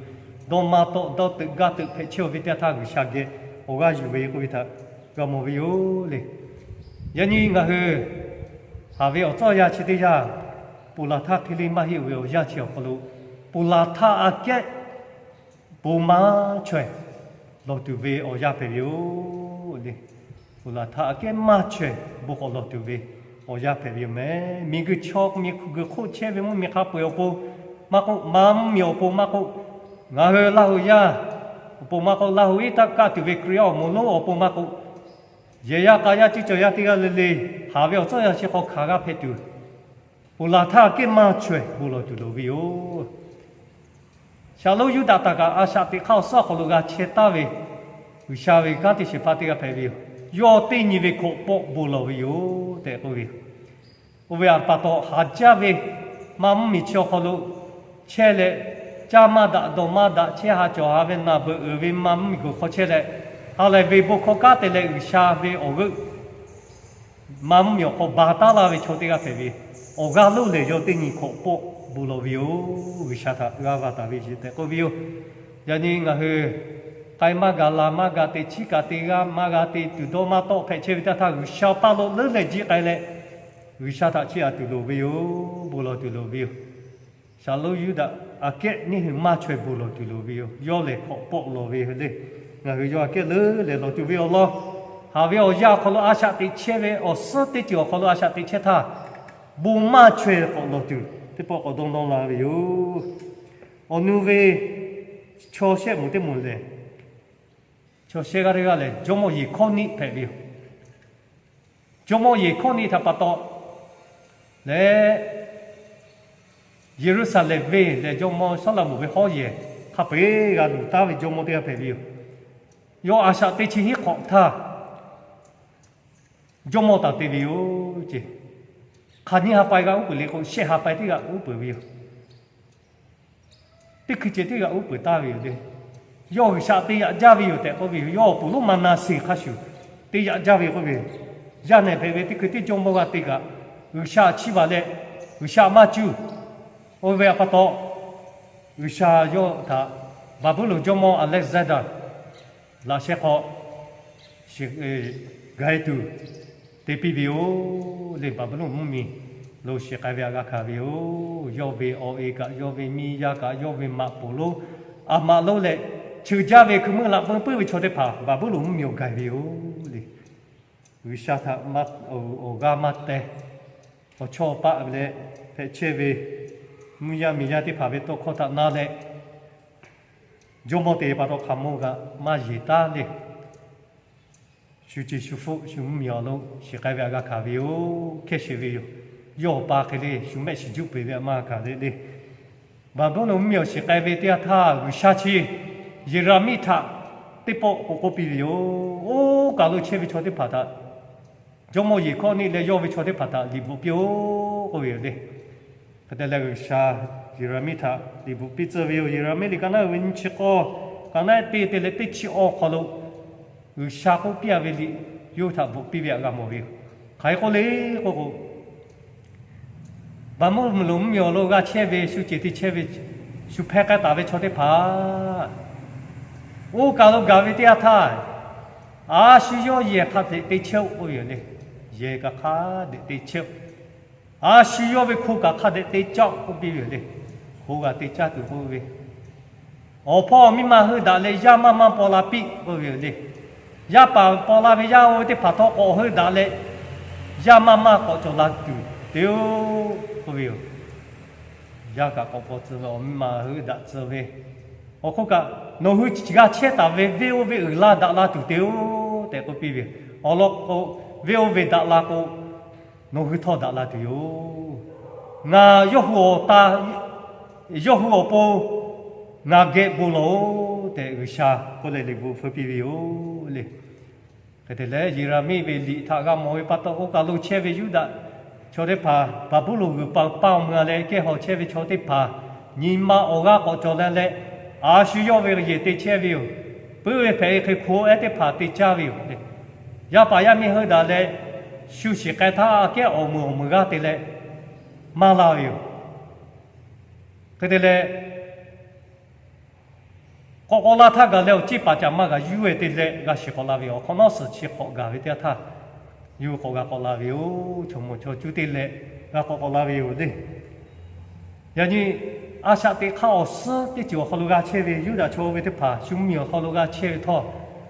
Dawˇ maˇ tawˆ dawˇ teuꞈ gaˇ teuꞈ hpehꞈ chehˇ ve teˇ htaˇ, G'uiˬsha geh awˬ g'aˇ yuˬ ve k'oˆ ve htaꞈ g'a mawˬ ve yoˬ le. Yaꞈ nyi ngaˬ hui haˍ ve awˬ tcuhˇ yaˇ chi teˇ yanˇ, ponˬ laˬ htaˇ hk'e le maˇ heˆ ve awˬ yanˇ chi awˬ hk'aw lo, ponˬ laˬ htaˇ aꞈ kehˉ bon maˇ chaweh lawˬ tuˬ ve awˬ yanˇ hpehꞈ ve yoˬ le. Ponˬ laˬ htaˇ aꞈ kehˉ maˇ chaweh bon k'awꞈ lawˬ tuˬ ve awˬ yanˇ hpehꞈ ve yoˬ mehˍ. Miˬguiˬ chaw miˬ hk'oˆ guiˬ hk'oˆ chehˇ ve mvuhˇmiˬ hk'a peu-eˬ awˬ pon maˇ k'oˆ, maˇ mvuhˇmiˬ awˬ pon maˇ k'oˆ, ngaˬ hui Laˇ huˍ yaˇ awˬ pon maˇ k'oˆ, Laˇ huˍ iˉ taˆ kaˆ tuˬ ve Hkriꞈ yaˇ awˬ moˍ lonˉ awˬ pon maˇ k'oˆ, yehˬ yaˇ k'a yaˇ ceˇ cawˬ yaˇ teˇ g'aˇ le le, haˍ ve awˬ tcuhˇ yaˇ chi hk'aw hkanˍ g'a hpehꞈ tuˬ, ponˬ laˬ htaˇ aꞈ kehˉ maˇ chaweh bon lawˬ tuˬ loˍ ve yoˬ. Shaˍlonˍ Yuˇdaꞈ htaꞈ kaꞈ a shaꞈ teꞈ hk'aˇ awˬ suhˉ awˬ hk'aw lo g'a chehˇ taˍ ve G'uiˬsha ve kanˉ te shehˍ hpaˇ teˇ g'aˇ hpehꞈ ve yoˬ. Yawˇ teˇ nyi ve hkawꞈ pawˆ bon lawˬ ve yoˬ tehꞈ k'oˆ ve yoˬ. Oˇ ve pa taw haˍ jaˇ ve maˇ mvuhˇmiˬ chi awˬ hk'aw lo chehˇ leh, caˇ maˇ daꞈ dawˬ maˇ daꞈ chehˇ, ha cawˬ ha ve naˬ beuꞈ uiˍ ve maˇ mvuhˇmiˬ guiˬ hk'aw chehˇ leh, ha lehˬ ve bon hkawˇ kanˉ te leh G'uiˬsha ve awˬ g'euˆ maˇ mvuhˇmiˬ awˬ hk'aw ba taˉ laˇ ve chaw teˇ g'aˇ hpehꞈ ve, awˬ g'aˇ lonˉ lehˬ yawˇ teˇ nyi hkawꞈ pawˆ bon lawˬ ve yoˬ. G'uiˬsha htaꞈ g'a va taˍ ve yoˬ tehꞈ k'oˆ ve yoˬ. Yaꞈ nyi ngaˬ hui k'ai maˇ g'a, la maˇ g'a, teꞈ chiˉ kaꞈ te g'a maˇ g'a, te tuˬ dawˇ maˇ tawˆ hpehꞈ chehˇ ve teˇ htaˇ, G'uiˬsha paˇ lo leuˉ leh jiˆ k'ai leh, G'uiˬsha htaꞈ chiˇ aꞈ tuˬ loˍ ve yoˬ. Bon lawˬ tuˬ loˍ ve yoˬ. Shaˍlonˍ Yuˇdaꞈ aꞈ kehˉ neˇ hui maˇ chaweh bon lawˬ tuˬ loˍ ve yoˬ. Yawˇ lehˬ hkawꞈ pawˆ lawˬ ve yoˬ le. Ngaˬ hui yawˇ aꞈ kehˉ leuˉ lehˬ lawˬ tuˬ ve awˬ lawn, haˍ ve awˬ yanˇ awˬ hk'aw lo a shaꞈ teꞈ chehˇ ve awˬ suhˉ teˇ ceuˬ awˬ hk'aw lo a shaꞈ teꞈ chehˇ htaˇ, bon maˇ chaweh k'awꞈ lawˬ tuˬ teˇ pawˆ k'awꞈ dawˇ nawˇ la ve yoˬ. Awˬ nu ve chaw shehˆ moˍ teˇ moˍ lehˬ, chaw shehˆ g'aˇ teˇ g'aˇ lehˬ jawˇmawˇ Yeˍhkawˇniˆ hpehꞈ ve yoˬ. Jawˇmawˇ Yeˍhkawˇniˆ htaꞈ pa taw leh, Yeˍruˆsaˍlehnˍ venˇ lehˬ jawˇmawˇ Sawˉlaꞈmonˍ ve hawˉ yehˬ hk'a peu-eˬ g'a luˬ taˉ ve jawˇmawˇ teˇ g'aˇ hpehꞈ ve yoˬ. Yawˇ a shaꞈ teˇ chi hiˉ hk'awꞈ htaˇ, jawˇmawˇ taˍ te ve yoˬ ceˇ. Hk'aˬ nyiˇ ha pai g'a uˉ peunˍ le k'o, shehˆ ha pai teˇ g'aˇ uˉ peunˍ ve yoˬ. Teˇ hkui ceh teˇ g'aˇ uˉ peunˍ taˍ ve yoˬ le. Yawˇ G'uiˬsha te yaꞈ jaˇ ve yoˬ tehꞈ k'oˆ ve yoˬ. Yawˇ awˬ poˍ lonˉ Maˍnaˍseˍ hk'a shuˍ te yaꞈ jaˇ ve k'oˆ ve yoˬ. Yaˇ nehˬ hpehꞈ ve teˇ hkui teˇ jawˇmawˇ g'a te kaꞈ, G'uiˬsha chiˇ baˬ leh G'uiˬsha maˇ cuˇ. Oˇ ve pa taw, G'uiˬsha yawˇ htaꞈ Baˍbuˍlonˍ jawˇmawˇ Alexander laꞈ sheh hk'aw shiˍ g'a e tuˬ te piˇ ve yoˬ le. Baˍbuˍlonˍ mvuhˇmiˬ lo shiˍ k'ai ve htaꞈ g'a hkanˍ ve yoˬ. Yawˇ ve awˬ e kaꞈ, yawˇ ve miˇ yaˇ kaꞈ, yawˇ ve maꞈ poˍ lonˉ, aˬ maꞈ lonˉ leh, cheuˬ jaˇ ve hkui meuˇ laꞈ peun puiˉ ve chaw teˇ hpaˍ Baˍbuˍlonˍ mvuhˇmiˬ awˬ g'aˇ ve yoˬ le. G'uiˬsha htaꞈ maˇ, awˬ g'aˇ maˇ teh, awˬ chawˇ paˆ leh hpehꞈ chehˇ ve mvuhˇ yaˇ miˬ yaˇ teˇ hpaˍ ve tawˇ hkawˇ htaꞈ na leh, jawˇmawˇ te pa taw hk'a mawˇ g'a maˇ yeˬ taˉ le. Shu ceˬ shu hpfuhˆ shu mvuhˇmiˬ awˬ lo shiˍ k'ai ve htaꞈ g'a hkanˍ ve yoˬ. Hkehˇ sheˍ ve yoˬ. Yawˇ awˬ pa hk'e le shu mehˆ shiˍ juˆ peˬ ve htaꞈ maˇ g'a hkanˍ le le. Baˍbuˍlonˍ mvuhˇmiˬ awˬ shiˍ k'ai ve teˇ yanˇ htaˇ, G'uiˬsha chi Yeˍraˍmiˆ htaꞈ teˇ pawˆ k'awꞈ k'oˆ piˇ ve yoˬ. Oˇ kaˬ lo chehˇ ve chaw teˇ hpaˍ htaꞈ, jawˇmawˇ Yeˍhkawˇniˆ leh yawˇ ve chaw teˇ hpaˍ htaꞈ liꞈ bvuhꞈ piˇ-oˆ k'oˆ ve yoˬ le. Hk'e te leh G'uiˬsha Yeˍraˍmiˆ htaꞈ liꞈ bvuhꞈ piˇ tcuh ve yoˬ. Yeˍraˍmiˆ liꞈ ka naˉ uiˍ ve nyiˇ chi k'awˇ, ka naˉ teˇ te leh teˇ chi awˇ hk'aw lo G'uiˬsha k'oˆ piˇ-a ve liꞈ yawˇ htaꞈ bvuhꞈ piˇ ve htaꞈ g'a mawˬ ve yoˬ. Hk'aˬ hk'e k'oˆ le k'oˆ k'o, Baˍbuˍlonˍ mvuhˇmiˬ awˬ lo g'a chehˇ ve shu ceˬ te chehˇ ve Shu hpehˇ k'ai taˍ ve chaw teˇ hpaˍ, oˇ kaˬ lo gaˬ ve teˇ yanˇ htaˇ, a shu yawˇ yehˬ hk'a dehꞈ te chehˇ-oˆ k'oˆ ve yoˬ le. Yehˬ kaꞈ hk'a dehꞈ te chehˇ-oˆ. A shu yawˇ ve hko kaꞈ hk'a dehꞈ te caˇ-oˆ k'oˆ piˇ ve yoˬ le. Hko g'a te caˇ tuˬ k'oˆ ve, awˬ hpawˇ miˇ ma heuˆ daꞈ leh yaˇ maˇ maˇ paw la piˇ k'oˆ ve yoˬ le. Yaˇ paˍ paw la ve yaˇ oˇ ve teˇ hpaˍ htawˇ k'awꞈ heuˆ daꞈ leh, yaˇ maˇ maˇ k'awꞈ cawˬ la tuˬ te-oˆ k'oˆ ve yoˬ. Yaˇ kaꞈ k'awꞈ paw tcuh ve, awˬ miˇ ma heuˆ daꞈ tcuh ve, awˬ hk'oˆ kaꞈ nawˬ hui g'a chehˇ taˍ ve venˇ oˇ ve uiˍ la daꞈ la tuˬ te-oˆ tehꞈ k'oˆ piˇ ve yoˬ. Awˬ lawn k'o, venˇ oˇ ve daꞈ la k'o, nawˬ hui htawˇ daꞈ la tuˬ yoˬ. Ngaˬ yawˇ hui awˬ ta, yawˇ hui awˬ pon ngaˬ geh bon lawˬ-oˆ tehꞈ, G'uiˬsha k'oˆ leh liꞈ bvuhꞈ feu piˇ ve yoˬ le. Hk'e te leh, Yeˍraˍmiˆ ve liꞈ htaꞈ g'a mawˬ ve pa taw, oˇ kaˬ lo chehˇ ve Yuˇdaꞈ chaw teˇ hpaˍ, Baˍbuˍlonˍ g'uiˬ paˍ paˇ awˬ meuˇ a leh kehˇ hawˬ chehˇ ve chaw teˇ hpaˍ, nyi ma awˬ g'aˇ k'awꞈ cawˬ la leh, a shu yawˇ ve yehˬ te chehˇ ve yoˬ. Puiˉ ve hpehꞈ ve hk'e hko ehˉ teˇ hpaˍ te caˇ ve yoˬ le. Yaˇ paˍ yaˇ miˇ heuˆ daꞈ leh, shu shiˍ k'ai htaˇ, aꞈ kehˉ awˬ meuˍ awˬ meuˍ g'aˇ te leh maˇ la ve yoˬ. Hk'e te leh, k'awꞈ k'awꞈ la htaˇ gaˬ leh awˬ ciˉ paˍ caꞈ maˇ g'a yuˇ-e te leh g'a shiˍ k'awꞈ la ve yoˬ. Awˬ hk'awꞈ nawˉ suhˍ chi hk'awꞈ gaˬ ve teˇ yanˇ htaˇ, yuˇ k'awꞈ g'a k'awꞈ la ve yoˬ. Chaw mawˬ chaw cuˇ te leh g'a k'awꞈ k'awꞈ la ve yoˬ le. Yaꞈ nyi a shaꞈ teꞈ hk'aˇ awˬ suhˉ teˇ ceuˬ awˬ hk'aw lo g'a chehˇ ve Yuˇdaꞈ chaw ve teˇ hpaˍ shu mvuhˇmiˬ awˬ hk'aw lo g'a chehˇ ve htawˇ,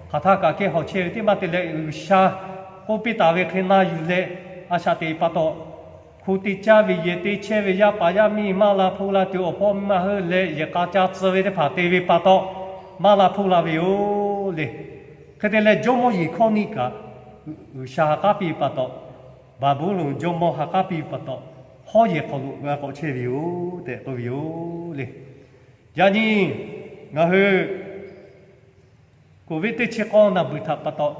hk'aˬ htaˇ kaꞈ kehˇ hawˬ chehˇ ve teˇ maˇ te leh, G'uiˬsha k'oˆ piˇ taˍ ve hk'e na yuˬ leh, a shaꞈ teꞈ pa taw, hko te caˇ ve, yehˬ te chehˇ ve, yaˇ paˍ yaˇ miˇ maˇ la hpuˇ la tuˬ, awˬ hpawˇ miˇ ma heuˆ leh yehˬ k'a caˇ tcuh ve teˇ hpaˍ te ve pa taw, maˇ la hpuˇ la ve yoˬ le. Hk'e te leh, jawˇmawˇ Yeˍhkawˇniˆ kaꞈ G'uiˬsha ha k'aˉ piˇ ve pa taw, Baˍbuˍlonˍ jawˇmawˇ ha k'aˉ piˇ ve pa taw, hawˉ yehˬ hk'aw lo g'a k'awꞈ chehˇ ve yoˬ tehꞈ k'oˆ ve yoˬ le. Yaꞈ nyi ngaˬ hui Covid teˇ chi k'awˇ naˬ beuˬ htaꞈ pa taw,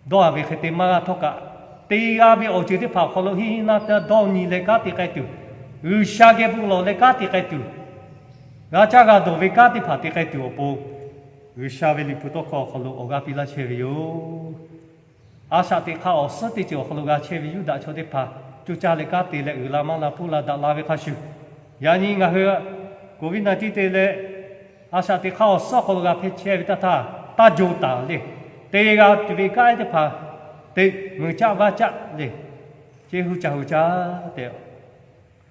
dawˇ haˍ ve hk'e te maˇ g'a htawˇ kaꞈ, te g'a ve awˬ ceuˬ teˇ hpaˍ awˬ hk'aw lo hiˉ hiˉ naˇ taˇ dawˇ nyi leh kanˉ te k'ai tuˬ, G'uiˬsha geh bon lawˬ leh kanˉ te k'ai tuˬ, g'a caˇ g'a dawˬ ve kanˉ teˇ hpaˍ te k'ai tuˬ awˬ pon, G'uiˬsha ve liꞈ hpu tawˇ hkawˇ awˬ hk'aw lo awˬ g'aˇ piˇ laˇ chehˇ ve yoˬ. A shaꞈ teꞈ hk'aˇ awˬ suhˉ teˇ ceuˬ awˬ hk'aw lo g'a chehˇ ve Yuˇdaꞈ chaw teˇ hpaˍ, coˇ caˇ leh kanˉ te leh uiˍ la maˇ la hpuˇ la daꞈ la ve hk'a shuˍ, yaꞈ nyi ngaˬ hui Covid nineteen te leh, a shaꞈ teꞈ hk'aˇ awˬ suhˉ hk'aw lo g'a hpehˇ chehˇ ve teˇ htaˇ, taˇ jo taˍ le. Te g'a tuˬ ve kanˉ ehˉ teˇ hpaˍ, te meuˍ caˆ vaˇ caˆ le, ce hu caˬ hu caˬ tehꞈ,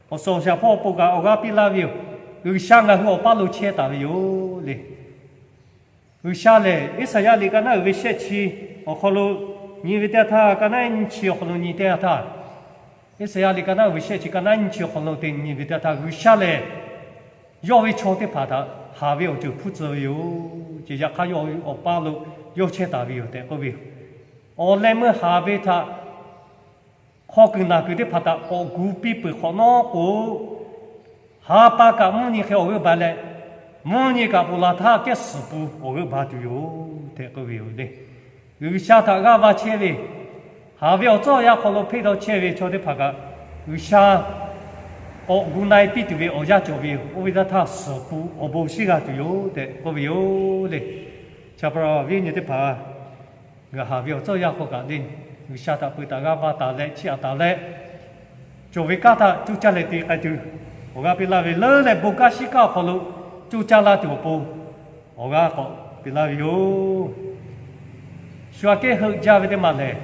awˬ suhˍ awˬ shaˍ hpawˇ awˬ pon kaꞈ awˬ g'aˇ piˇ laˇ ve yoˬ. G'uiˬsha ngaˬ hui awˬ paˇ lo chehˇ taˍ ve yoˬ le. G'uiˬsha lehˬ, Iˉsaˍyaˆ liꞈ ka naˉ uiˍ ve shehˆ chi awˬ hk'aw lo nyi ve teˇ htaˇ, ka naˉ nyiˇ chi awˬ hk'aw lo nyi teˇ htaˇ, Iˉsaˍyaˆ liꞈ ka naˉ uiˍ ve shehˆ chi ka naˉ nyiˇ chi awˬ hk'aw lo te nyi ve teˇ htaˇ, G'uiˬsha lehˬ yawˇ ve chaw teˇ hpaˍ htaꞈ haˍ ve awˬ ceuˬ hpuˇ tcuh ve yoˬ. Yaꞈ hk'aˇ, yawˇ awˬ paˇ lo yawˇ chehˇ taˍ ve yoˬ tehꞈ k'oˆ ve yoˬ. Awˬ leh meuˇ haˍ ve htaꞈ hk'aw kuiˬ naˬ kuiˬ teˇ hpaˍ htaꞈ k'awꞈ gu piˇ peuˬ hk'awꞈ nawˉ k'o, ha pa kaꞈ mvuhˇ nyi hk'e awˬ g'euˆ ba leh, mvuhˇ nyi kaꞈ ponˬ la htaˇ kehˉ suhˍ pun awˬ g'euˆ ba tuˬ yoˬ tehꞈ k'oˆ ve yoˬ le. G'uiˬsha htaꞈ g'aˇ va chehˇ ve, haˍ ve awˬ tcuhˇ awˬ yanˇ hk'aw lo hpeˇ dawˇ chehˇ ve chaw teˇ hpaˍ kaꞈ, G'uiˬsha k'awꞈ gu na-e piˇ tuˬ ve awˬ yanˇ cawˬ ve yoˬ. Oˇ ve teˇ htaˇ suhˍ pun awˬ bon shiˉ g'a tuˬ yoˬ tehꞈ k'oˆ ve yoˬ le. Chi pa taw, awˬ viˉ awˬ nyi teˇ hpaˍ, ngaˬ haˍ ve awˬ tcuhˇ awˬ yanˇ hk'aw kaꞈ le, G'uiˬsha htaꞈ peu taˍ g'aˇ va taˍ leh chiˇ aꞈ taˍ leh, cawˬ ve kanˉ htaꞈ coˇ caˇ leh te k'ai tuˬ, awˬ g'aˇ piˇ laˇ ve leuˉ leh, bon kanˉ shiˉ kanˉ awˬ hk'aw lo coˇ caˇ laˇ tuˬ awˬ pon awˬ g'aˇ k'awꞈ piˇ laˇ ve yoˬ. Shu aꞈ kehˉ heuˆ jaˇ ve teˇ maˬ lehˬ,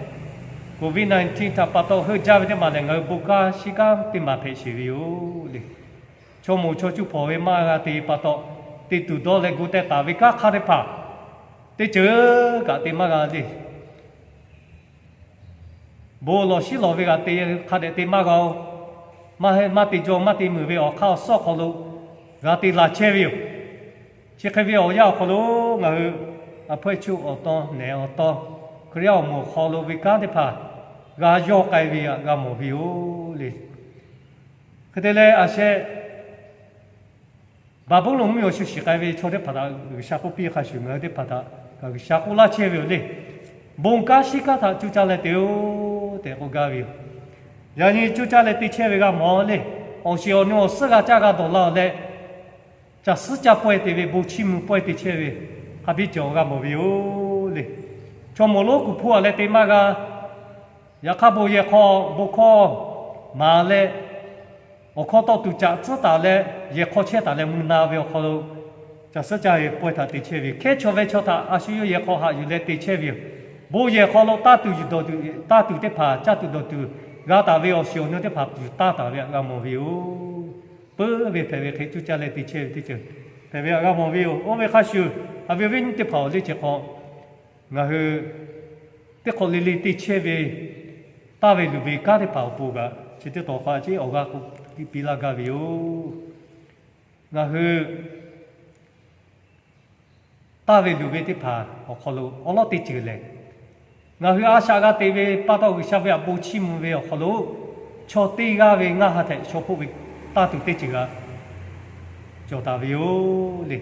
Covid nineteen htaꞈ pa taw heuˆ jaˇ ve teˇ maˬ lehˬ, ngaˬ hui bon kanˉ shiˉ kanˉ teˇ maˬ hpehꞈ sheˍ ve yoˬ le. Chaw moˍ chaw cuˇ hpawnˬ ve maˇ g'a te pa taw, te tuˬ dawˇ leh gu teh taˍ ve kanˉ hk'aˇ teˇ hpaˍ teˇ ceuˬ kaꞈ te maˇ g'a le. Bon lawˬ shiˉ lawˬ ve g'a te hk'a dehꞈ te maˇ g'a-oˬ. Maˇ heˆ maˇ te jaw maˇ te meuˍ ve awˬ hk'aˇ awˬ suhˉ awˬ hk'aw lo g'a te laˬ chehˇ ve yoˬ. Chi hk'e ve awˬ yanˇ awˬ hk'aw lo ngaˬ hui a hpawehˇ chuˇ awˬ tawn nehˬ awˬ tawn, Hkriꞈ yaˇ awˬ moˍ awˬ hk'aw lo ve kanˉ teˇ hpaˍ g'a yawˇ k'ai ve htaꞈ g'a mawˬ ve yoˬ le. Hk'e te leh, a sheh Baˍbuˍlonˍ mvuhˇmiˬ awˬ shu shiˍ k'ai ve chaw teˇ hpaˍ htaꞈ G'uiˬsha k'oˆ piˇ hk'a shuˍ, ngaˬ hui teˇ hpaˍ htaꞈ kaꞈ G'uiˬsha k'oˆ laˇ chehˇ ve yoˬ le. Bon kanˉ shiˉ kanˉ htaꞈ coˇ caˇ leh te-oˬ tehꞈ k'oˆ gaˇ ve yoˬ. Yaꞈ nyi coˇ caˇ leh te chehˇ ve g'a mawˬ le. Awˬ shiˍ awˬ nu awˬ suhˉ g'a caˇ g'a dawˬ la-oˬ leh, caˬ suhˉ caˇ pawehˇ te ve, bon chiˇ mvuh pawehˇ te chehˇ ve, hk'a biˇ cawˬ g'a mawˬ ve yoˬ le. Chaw moˍ lonˉ kuˬ hpu-a leh te maˇ g'a. Yaꞈ hk'aˇ, bon yehˬ hk'aw bon hkawˇ maˍ leh, awˬ hkawˇ tawˇ tuˬ caꞈ tcuhˉ taˍ leh yehˬ hk'aw chehˇ taˍ leh mvuh na ve awˬ hk'aw lo, caˬ suhˉ caˇ ve pawehˇ htaꞈ te chehˇ ve yoˬ. Hkehˉ chaw ve chaw htaꞈ a shu yawˇ yehˬ hk'aw haꞈ yuˬ leh te chehˇ ve yoˬ. Bon yehˬ hk'aw lo taˇ tuˬ yuˬ dawˬ tuˬ, taˇ tuˬ teˇ hpaˍ caˇ tuˬ dawˬ tuˬ g'a taˍ ve awˬ shiˍ awˬ nu teˇ hpaˍ yuˬ taˇ taˍ ve htaꞈ g'a mawˬ ve yoˬ. Peuˬ ve hpehꞈ ve hk'e cuˇ caˇ leh te chehˇ ve teˇ ceuˬ hpehꞈ ve htaꞈ g'a mawˬ ve yoˬ. Oˇ ve hk'a shuˍ, haꞈ ve awˬ viˉ nyi teˇ hpaˍ awˬ liˇ chi hk'aw, ngaˬ hui teˇ hk'awꞈ le le te chehˇ ve taˇ ve luˬ ve kanˉ teˇ hpaˍ awˬ pon kaꞈ, chi teˇ tawˍ hk'a ce awˬ g'aˇ k'oˆ piˇ laˇ gaˇ ve yoˬ. Ngaˬ hui taˇ ve luˬ ve teˇ hpaˍ awˬ hk'aw lo awˉ lawˉ teˇ ceuˬ lehˬ, ngaˬ hui a shaꞈ g'a teꞈ ve pa taw G'uiˬsha ve awˬ bon chiˇ mvuh ve awˬ hk'aw lo, chaw teˇ g'aˇ ve ngaˇ ha htehꞈ shaw hpoˆ ve taˇ tuˬ teˇ ceuˬ g'a cawˬ taˍ ve yoˬ le.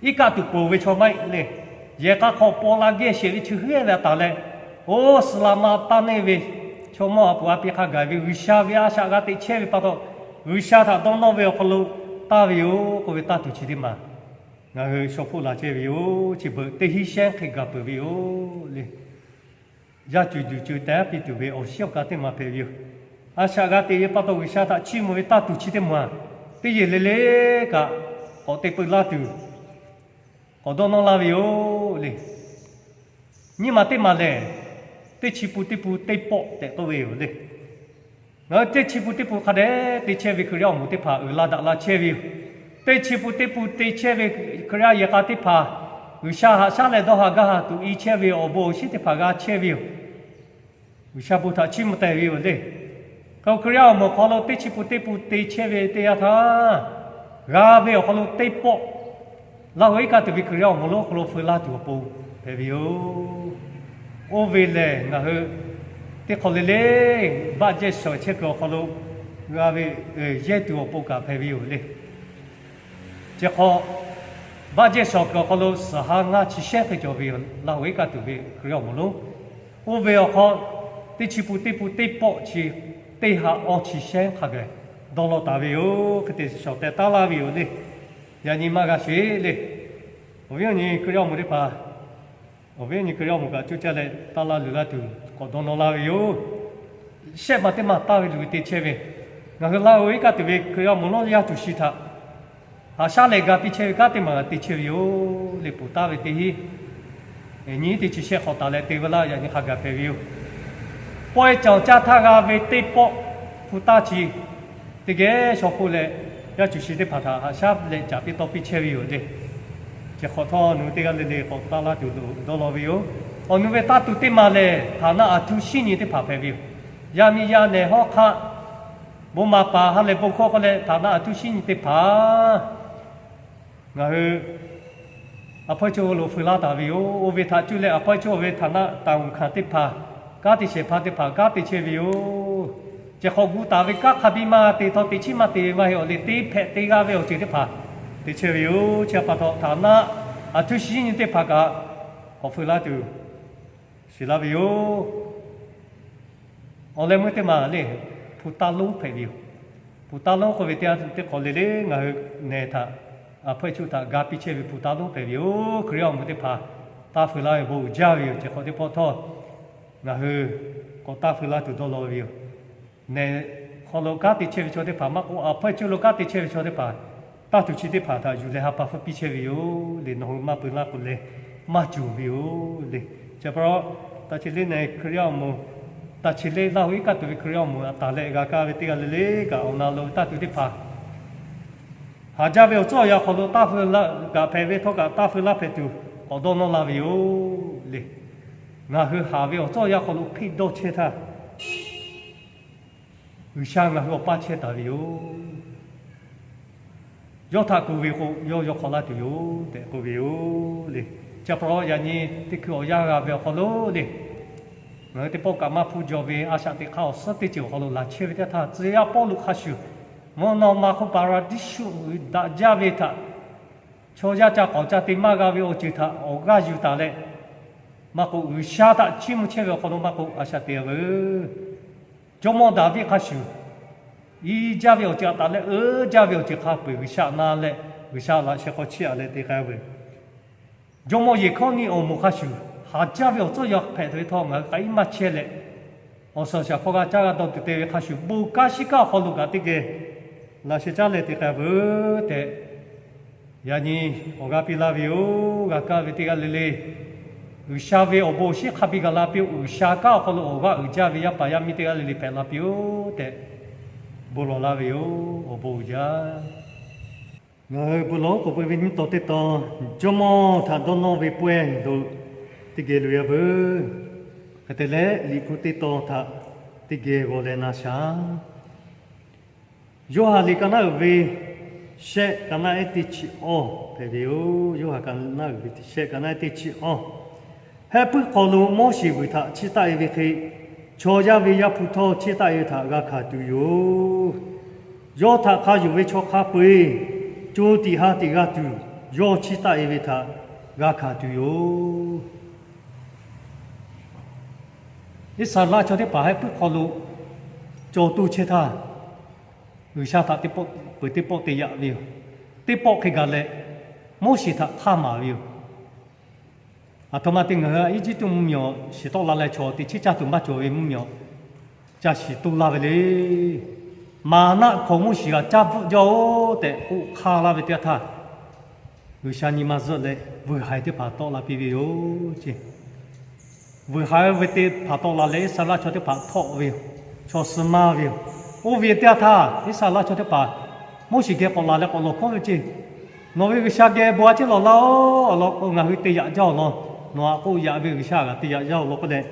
Iˉ kaˆ tuˬ ponˬ ve chaw maˇ heˆ le. Yehˬ k'a hk'aw paw la gehˇ shehˍ ve chi heuˉ ve a taˍ leh, oˇ suhˍ laꞈ ma taˇ neˇ ve chaw mawˇ a puˍ a pi hk'a gaˬ ve G'uiˬsha ve a shaꞈ g'a teꞈ chehˇ ve pa taw, G'uiˬsha htaꞈ dawˇ nawˇ ve awˬ hk'aw lo taˇ ve yoˬ k'oˆ ve taˇ tuˬ chi teˇ maˬ ngaˬ hui shaw hpoˆ la chehˇ ve yoˬ. Chi beuꞈ teˇ hinˉ shehnˉ hk'e gaˬ peuˬ ve yoˬ le. Yaˇ cuˬ juˬ co teh piˇ tuˬ ve awˬ shiˉ awˬ ka teˇ maˬ hpehꞈ ve yoˬ. A shaꞈ g'a teꞈ ve pa taw G'uiˬsha htaꞈ chiˇ mvuh ve taˇ tuˬ chi teˇ maˬ teˇ yehˬ le le kaꞈ k'awꞈ te peu laˇ tuˬ, k'awꞈ dawˇ nawˇ laˇ ve yoˬ le. Nyiˇ maˬ teˇ maˬ lehˬ, teˇ chi pun teˇ pun teˇ pawˆ tehꞈ k'oˆ ve yoˬ le. Ngaˬ hui teˇ chi pun teˇ pun hk'a dehꞈ te chehˇ ve Hkriꞈ yaˇ awˬ moˍ teˇ hpaˍ uiˍ la daꞈ la chehˇ ve yoˬ. Teˇ chi pun teˇ pun te chehˇ ve Hkriꞈ yaˇ yehˬ k'a teˇ hpaˍ, G'uiˬsha haꞈ shaˉ leh dawˇ haˍ gaˇ haˍ tuˬ i chehˇ ve awˬ bon awˬ shinˉ teˇ hpaˍ g'a chehˇ ve yoˬ. G'uiˬsha bon htaꞈ chiˇ mvuh taˍ ve yoˬ le. Hk'e Hkriꞈ yaˇ awˬ moˍ awˬ hk'aw lo teˇ chi pun teˇ pun te chehˇ ve teˇ yanˇ htaˇ, g'a ve awˬ hk'aw lo teˇ pawˆ, Laˇ huˍ iˉ kaˆ tuˬ ve Hkriꞈ yaˇ awˬ moˍ lonˉ hk'aw lo feu laˇ tuˬ awˬ pon hpehꞈ ve yoˬ. Oˇ ve lehˬ, ngaˬ hui teˇ hk'awꞈ le le baˆ jehˇ shawˍ chehˇ kuiˬ awˬ hk'aw lo g'a ve, yehˇ tuˬ awˬ pon kaꞈ hpehꞈ ve yoˬ le. Chi hk'aw, baˆ jehˇ shawˍ kuiˬ awˬ hk'aw lo suhˍ ha ngaˇ chi shehnˉ hk'e cawˬ ve yoˬ. Laˇ huˍ iˉ kaˆ tuˬ ve Hkriꞈ yaˇ awˬ moˍ lonˉ, oˇ ve awˬ hk'aw teˇ chi pun teˇ pun teˇ pawˆ chi teˇ ha awˇ chi shehnˉ hk'a gaˬ dawˇ law taˍ ve yoˬ. Hk'e te shawˍ teh taˉ laˇ ve yoˬ le. Yaꞈ nyi maˇ g'a sheˍ le. Awˬ viˉ awˬ nyi Hkriꞈ yaˇ awˬ moˍ teˇ hpaˍ, awˬ viˉ awˬ nyi Hkriꞈ yaˇ awˬ moˍ kaꞈ coˇ caˇ leh taˇ laˇ luˬ laˇ tuˬ k'awꞈ dawˇ nawˇ laˇ ve yoˬ. Shehˆ maˬ teˇ maˬ taˇ ve luˬ ve te chehˇ ve, ngaˬ hui Laˇ huˍ iˉ kaˆ tuˬ ve Hkriꞈ yaˇ awˬ moˍ lonˉ yaˇ tuˬ shi htaꞈ haꞈ shaˉ leh ga piˇ chehˇ ve kanˉ teˇ maˬ g'a te chehˇ ve yoˬ le. Peuˬ taˍ ve teˇ hinˉ nyi teˇ chi shehˆ hk'awꞈ taˍ leh te ve laˇ yaꞈ nyi hk'a gaˬ hpehꞈ ve yoˬ. Pawehˇ cawˬ caˇ htaˇ g'a ve teˇ pawˆ hpu taˇ chi teˇ geh shaw hpoˆ leh, yaˇ cuˬ shi teˇ hpaˍ htaꞈ haꞈ shaˉ leh caˍ piˇ tawˇ piˇ chehˇ ve yoˬ le. Chi hk'awꞈ htawˇ nawˬ hui teˇ g'aˇ le le k'awꞈ taˇ laˇ tuˬ dawˇ law ve yoˬ. Awˬ nu ve taˇ tuˬ teˇ maˬ lehˬ, htaˍ naˆ aˬ htuˇ shinˉ nyi teˇ hpaˍ hpehꞈ ve yoˬ. Yaˇ miˇ yaˇ nehˬ hawˉ hk'aˆ, bon maˍ paˍ ha lehˬ bon hkawˇ k'oˆ leh htaˍ naˆ aˬ htuˇ shinˉ nyi teˇ hpaˍ ngaˬ hui a hpawehˇ chaw lo feu laˇ taˍ ve yoˬ. Oˇ ve htaꞈ cuˇ leh a hpawehˇ chaw ve htaˍ naˆ taˍ uiˍ hkanˍ teˇ hpaˍ, kanˉ te shehˍ hpaˇ teˇ hpaˍ kanˉ te chehˇ ve yoˬ. Ceh hk'awꞈ gu taˍ ve kanˉ hk'a biˇ maˇ te htawˇ, teꞈ chiˉ maˇ te ve maˇ heˆ awˬ le, teˇ hpehꞈ te g'a ve awˬ ceuˬ teˇ hpaˍ te chehˇ ve yoˬ. Chi pa taw htaˍ naˆ aˬ htuˇ shinˉ nyi teˇ hpaˍ kaꞈ k'awꞈ feu laˇ tuˬ shiˍ laˇ ve yoˬ. Awˬ leh meuˇ teˇ maˬ le, hpu taˇ lonˉ hpehꞈ ve yoˬ. Hpu taˇ lonˉ k'oˆ ve teˇ yanˇ teˇ hk'awꞈ le le ngaˬ hui nehˬ htaꞈ, a hpawehˇ chaw htaꞈ ga piˇ chehˇ ve hpu taˇ lonˉ hpehꞈ ve yoˬ. Hkriꞈ yaˇ awˬ moˍ teˇ hpaˍ taˇ feu laˇ ve bon uiˍ jaˇ ve yoˬ. Ceh hk'awꞈ teˇ pawˆ htawˇ ngaˬ hui k'awꞈ taˇ feu laˇ tuˬ dawˇ law ve yoˬ. Nehˬ hk'aw lo kanˉ te chehˇ ve chaw teˇ hpaˍ maˇ k'oˆ, a hpawehˇ chaw lo kanˉ te chehˇ ve chaw teˇ hpaˍ, taˇ tuˬ chi teˇ hpaˍ htaꞈ yuˬ leh ha pa hpfuhˇ piˇ chehˇ ve yoˬ le. Nawˬ hui maˇ peu laˇ k'o leh maˇ cawˬ ve yoˬ le. Chi pa taw, taˇ chi le nehˬ Hkriꞈ yaˇ awˬ moˍ, taˇ chi le Laˇ huˍ iˉ kaˆ tuˬ ve Hkriꞈ yaˇ awˬ moˍ a taˍ leh g'a kaˇ ve teˇ g'aˇ le le kaꞈ, awˬ na lo ve taˇ tuˬ teˇ hpaˍ haˍ jaˇ ve awˬ tcuhˉ awˬ yanˇ hk'aw lo taˇ feu laˇ kaꞈ hpehꞈ ve htawˇ kaꞈ taˇ feu laˇ hpehꞈ tuˬ k'awꞈ dawˇ nawˇ laˇ ve yoˬ le. Ngaˬ hui haˍ ve awˬ tcuhˉ awˬ yanˇ hk'aw lo hpeˇ dawˇ chehˇ htaˇ, G'uiˬsha ngaˬ hui awˬ paˇ chehˇ taˍ ve yoˬ. Yawˇ htaꞈ kuˬ ve k'o, yawˇ yawˇ hk'awꞈ laˇ tuˬ yoˬ tehꞈ k'oˆ ve yoˬ le. Chi pa taw yaꞈ nyi teˇ hkui awˬ yanˇ g'a ve awˬ hk'aw lo le, ngaˬ hui teˇ pawˆ kaꞈ maˇ hpuˇ jaw ve a shaꞈ teꞈ hk'aˇ awˬ suhˉ teˇ ceuˬ awˬ hk'aw lo laˬ chehˇ ve teˇ htaˇ, tcuh yaˇ Pawˇluꞈ hk'a shuˍ mvuhˇ naw ma hk'oˆ Paˍraˍdiˇsuˆ uiˍ daꞈ jaˇ ve htaꞈ chaw yaˇ ca k'awꞈ ca te maˇ g'a ve awˬ ceuˬ htaꞈ awˬ g'aˇ yuˬ taˍ leh, maˇ k'oˆ G'uiˬsha htaꞈ chiˇ mvuh chehˇ ve awˬ hk'aw lo maˇ k'oˆ a shaꞈ teꞈ ve Jawˇmawˇ Daˍviˆ hk'a shuˍ, i jaˇ ve awˬ ceuˬ a taˍ leh uiˍ jaˇ ve awˬ ceuˬ hk'a peu-eˬ G'uiˬsha na leh, G'uiˬsha laꞈ sheh hk'aw chiˇ aꞈ leh te k'ai ve. Jawˇmawˇ Yeˍhkawˇniˆ awˬ moˍ hk'a shuˍ, haˍ jaˇ ve awˬ tcuhˉ awˬ yanˇ hpehꞈ tuˬ ve htawˇ ngaˬ hui k'ai maˇ chehˇ leh, awˬ suhˍ awˬ shaˍ hpawˇ g'a caˇ g'a dawˇ tuˬ te ve hk'a shuˍ, bon kanˉ shiˉ kanˉ awˬ hk'aw lo kaꞈ teˇ geh Laꞈ sheh caˉ leh te k'ai veuˬ tehꞈ, yaꞈ nyi awˬ g'aˇ piˇ laˇ ve yoˬ. G'a kaˇ ve teˇ g'aˇ le le, G'uiˬsha ve awˬ bon awˬ shinˉ hk'a biˇ gaˬ la piˇ-oˬ. G'uiˬsha kanˉ awˬ hk'aw lo awˬ g'aˇ uiˍ jaˇ ve yaˇ paˍ yaˇ miˇ teˇ g'aˇ le le hpehꞈ la piˇ-oˬ tehꞈ bon lawˬ laˇ ve yoˬ. Awˬ bon uiˍ jaˇ. Ngaˬ hui bon lawˬ k'oˍ peuˬ ve nyiˇ taw teˇ taw, Jawˇmawˇ htaꞈ dawˇ nawˇ ve pawehˇ lo teˇ geh loꞈ-e veuˬ. Hk'e te leh, liꞈ hpu teˇ taw htaꞈ teˇ geh g'aw leh na shaˍ. Yoˇhanˬ liꞈ ka naˉ uiˍ ve shehˆ, ka naˉ ehˉ teˇ chi awˇ hpehꞈ ve yoˬ. Yoˇhanˬ ka naˉ uiˍ ve shehˆ, ka naˉ ehˉ teˇ chi awˇ. Hehˆ puiˉ hk'aw lo Moˉseˍ vuiˬ htaꞈ chiˇ taˆ-e ve hk'e, chaw yaˇ ve Yaˇ hpu htawˇ chiˇ taˆ-e ve htaꞈ g'a hkanˍ tuˬ yoˬ. Yawˇ htaꞈ hk'a yonˍ ve chaw hk'a peu-eˬ co tiꞈ ha tiꞈ g'a tuˬ, yawˇ chiˇ taˆ-e ve htaꞈ g'a hkanˍ tuˬ yoˬ. Iˉsaˍreˍlaˆ chaw teˇ hpaˍ hehˆ puiˉ hk'aw lo caw toˇ chehˇ htaˇ, G'uiˬsha htaꞈ teˇ pawˆ peuˬ teˇ pawˆ te yaꞈ ve yoˬ. Teˇ pawˆ hk'e gaˬ leh, Moˉseˍ htaꞈ hk'aˇ maˍ ve yoˬ. Aˬ htoꞈ ma te ngaˬ hui Aˉ jiˇtuꞈ mvuhˇmiˬ awˬ shiˍ tawˆ la leh chaw teꞈ chiˉ caˇ tuˬ maˇ cawˬ ve mvuhˇmiˬ awˬ ca shiˍ toˇ laˇ ve le. Maˍnaˆ hkaoˍmonˇ shiˍ g'aꞈ caˇ bvuhˆ jaˇ-oˬ tehꞈ k'oˆ hk'aˇ laˇ ve teˇ yanˇ htaˇ, G'uiˬsha nyi ma zuhˆ leh vuiˬ haiˬ teˇ hpaˍ tawˆ la piˇ ve yoˬ ce. Vuiˬ haiˬ ve teˇ hpaˍ tawˆ la leh Iˉsaˍreˍlaˆ chaw teˇ hpaˍ htawˆ ve yoˬ. Chaw suh maˇ ve yoˬ. Oˇ ve teˇ yanˇ htaˇ Iˉsaˍreˍlaˆ chaw teˇ hpaˍ Moˉseˍ geh k'awꞈ laˬ leh k'awꞈ lawˬ hkawˉ ve ce. Nawˬ ve G'uiˬsha geh bon a ciˉ lawˬ laˇ-oˬ. Awˬ lawn k'o, ngaˬ hui te yaꞈ jaˇ awˬ lawn, nawˬ aꞈ k'oˆ yaꞈ ve G'uiˬsha g'aꞈ te yaꞈ jaˇ awˬ lawn k'oˆ leh,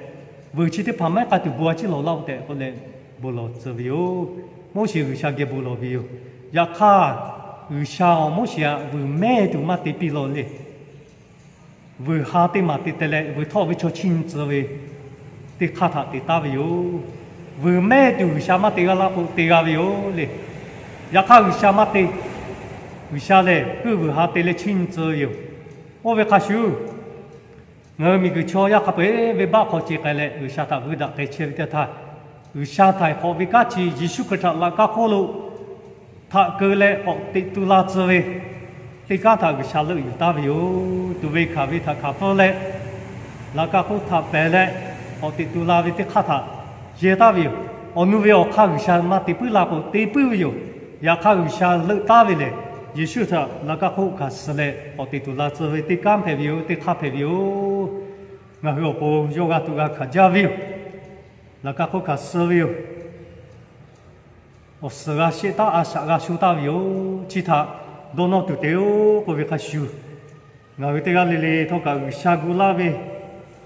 vuiˬ chi teˇ hpaˍ maˇ heˆ k'ai tuˬ bon a ciˉ lawˬ laˇ-oˬ tehꞈ k'oˆ leh bon lawˬ tcuh ve yoˬ. Moˉseˍ G'uiˬsha geh bon lawˬ ve yoˬ. Yaꞈ hk'aˇ, G'uiˬsha awˬ Moˉseˍ aꞈ vuiˬ mehˇ tuˬ maˇ te piˇ law le. Vuiˬ ha teˇ maˬ te teh leh, vuiˬ htawˆ ve chaw chiˇ nyi tcuh ve teˇ hk'aˇ htaꞈ te taˉ ve yoˬ. Vuiˬ mehˇ tuˬ G'uiˬsha maˇ te g'a laˇ k'o, te g'a ve yoˬ le. Yaꞈ hk'aˇ G'uiˬsha maˇ te. G'uiˬsha lehˬ, kuiˇ vuiˬ ha te leh chiˇ nyi tcuh ve yoˬ. Oˇ ve hk'a shuˍ, ngaˬ hui miˬguiˬ chaw yaˇ hk'a peu-eˬ venˇbaˆ hk'aw ce k'ai leh, G'uiˬsha htaꞈ vuiˇ daꞈ k'ai chehˇ ve teˇ htaˇ, G'uiˬsha htaiˍ hk'awꞈ ve kanˉ chi Yeˍsuˆ Hkriꞈ htaꞈ laꞈ ka hk'oˆ lo htaꞈ keu leh k'awꞈ teꞈ tu la tcuh ve teˇ kanˉ htaꞈ G'uiˬsha leuˆ yuˬ taˉ ve yoˬ. Tuˬ ve hkanˍ ve htaꞈ hkanˍ pfuhˇ leh, laꞈ ka hk'oˆ htaꞈ pehˬ leh k'awꞈ teꞈ tu la ve teˇ hk'aˇ htaꞈ yehˇ taˉ ve yoˬ. Awˬ nu ve awˬ hk'aˇ G'uiˬsha maˇ te puiˉ la k'o, te puiˉ ve yoˬ. Yaꞈ hk'aˇ G'uiˬsha leuˆ taˉ ve lehˬ, Yeˍsuˆ htaꞈ laꞈ ka hk'oˆ hkanˍ suh leh k'awꞈ teꞈ tuˬ la tcuh ve teˇ kanˉ hpehꞈ ve yoˬ, teˇ hk'aˇ hpehꞈ ve yoˬ. Ngaˬ hui awˬ pon yawˇ g'a tuꞈ g'a hkanˍ jaˇ ve yoˬ. Laꞈ ka hk'oˆ hkanˍ suh ve yoˬ. Awˬ suhˍ g'a sheˆ taˉ, a shaꞈ g'a sho taˉ ve yoˬ. Chi htaꞈ dawˇ nawˇ tuˬ te-oˬ k'oˆ ve hk'a shuˍ, ngaˬ hui teˇ g'aˇ le le htawˇ kaꞈ G'uiˬsha gu laˇ ve,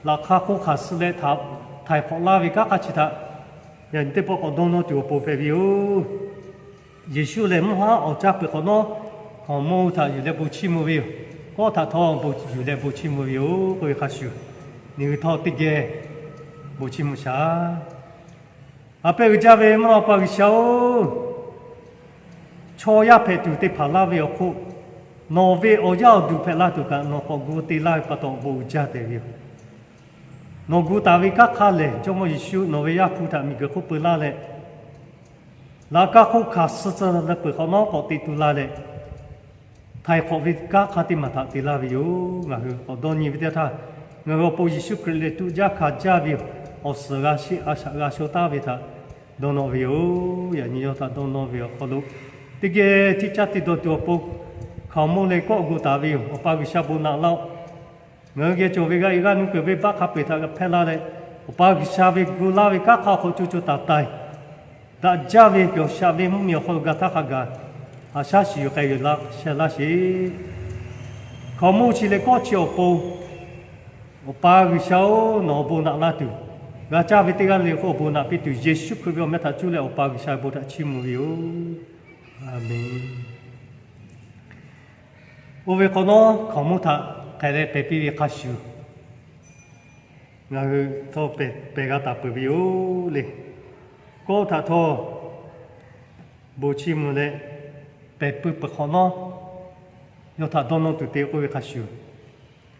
laꞈ ka hk'oˆ hkanˍ suh leh htaiˍ hk'awꞈ laˇ ve kanˉ hk'a chi htaꞈ yaꞈ nyi teˇ pawˆ k'awꞈ dawˇ nawˇ tuˬ awˬ pon hpehꞈ ve yoˬ. Yeˍsuˆ lehˬ, mvuhˇ haˉ awˬ caˇ peuˬ hk'awꞈ nawˉ, hkaoˍmonˇ htaꞈ yuˬ leh bon chiˇ mvuh ve yoˬ. Kawˆ htaꞈ htawˇ bon yuˬ leh bon chiˇ mvuh ve yoˬ k'oˆ ve hk'a shuˍ, ngaˬ hui htawˇ teˇ geh bon chiˇ mvuh shaˍ. A pehˉ uiˍ jaˇ ve mvuhˇ naw pa G'uiˬsha-oˬ, chaw yaˇ hpehꞈ tuˬ te hpanˍ laˇ ve awˬ hk'oˆ, nawˬ ve awˬ yaˇ awˬ duˬ hpehꞈ la tuˬ kaꞈ nawˬ k'awꞈ gu te laˇ ve pa taw bon uiˍ jaˇ tehꞈ ve yoˬ. Nawˬ gu taˍ ve kanˉ hk'a lehˬ, Jawˇmawˇ Yeˍsuˆ nawˬ ve Yaˇ hpu htaꞈ miˬguiˬ hk'oˆ peu laˇ leh, laꞈ ka hk'oˆ hkanˍ suh tcuh leh peuˬ hk'awꞈ nawˉ k'awꞈ teꞈ tu la leh, htaiˍ hk'awꞈ ve kanˉ hk'a teˇ maˬ htaꞈ te laˇ ve yoˬ. Ngaˬ hui k'awꞈ dawˇ nyi ve teˇ htaˇ, ngaˬ hui awˬ pon Yeˍsuˆ Hkriꞈ lehˬ tuꞈ jaˇ hkanˍ jaˇ ve yoˬ. Awˬ suhˍ g'a sheˆ, a shaꞈ g'a sho taˉ ve htaꞈ dawˇ nawˇ ve yoˬ. Yaꞈ nyi yawˇ htaꞈ dawˇ nawˇ ve awˬ hk'aw lo, teˇ geh tiˇ caˇ tiˇ dawˬ tuˬ awˬ pon hkaoˍmonˇ leh kawˆ gu taˍ ve yoˬ. Awˬ pa G'uiˬsha bon naꞈ laˇ-oˆ. Ngaˬ hui geh cawˬ ve g'a iˉ g'aˇ nuˇ kuiˬ venˇbaˆ hk'a peu-eˬ htaꞈ g'a hpehˇ laˇ leh, Awˬ pa G'uiˬsha ve gu laˇ ve kanˉ hk'a awˬ hk'aw lo co co taiˍ taiˍ daꞈ jaˇ ve, cawˬ shaꞈ ve mvuhˇmiˬ awˬ hk'aw lo ga htaˇ hk'a gaˬ, haꞈ shaˉ shiˍ yuˬ k'ai yuˬ laˇ sheh laˇ sheˍ. Hkaoˍmonˇ chi leh kawˆ chi awˬ pon, Awˬ pa G'uiˬsha-oˬ, nawˬ awˬ bon naꞈ laˇ tuˬ, g'a caˇ ve teˇ g'aˇ le le k'o awˬ bon naꞈ piˇ tuˬ, Yeˍsuˆ Hkriꞈ ve awˬ meh htaꞈ cuˇ leh Awˬ pa G'uiˬsha ve bon htaꞈ chiˇ mvuh ve yoˬ. Aˬmenˍ. Oˇ ve hk'awꞈ nawˉ hkaoˍmonˇ htaꞈ hk'aˬ leh pehˬ piˇ ve hk'a shuˍ, ngaˬ hui htawˇ pehˬ g'a taˍ peuˬ ve yoˬ le. Kawˆ htaꞈ htawˇ bon chiˇ mvuh leh pehˬ pui peuˬ hk'awꞈ nawˉ, yawˇ htaꞈ dawˇ nawˇ tuˬ te k'oˆ ve hk'a shuˍ,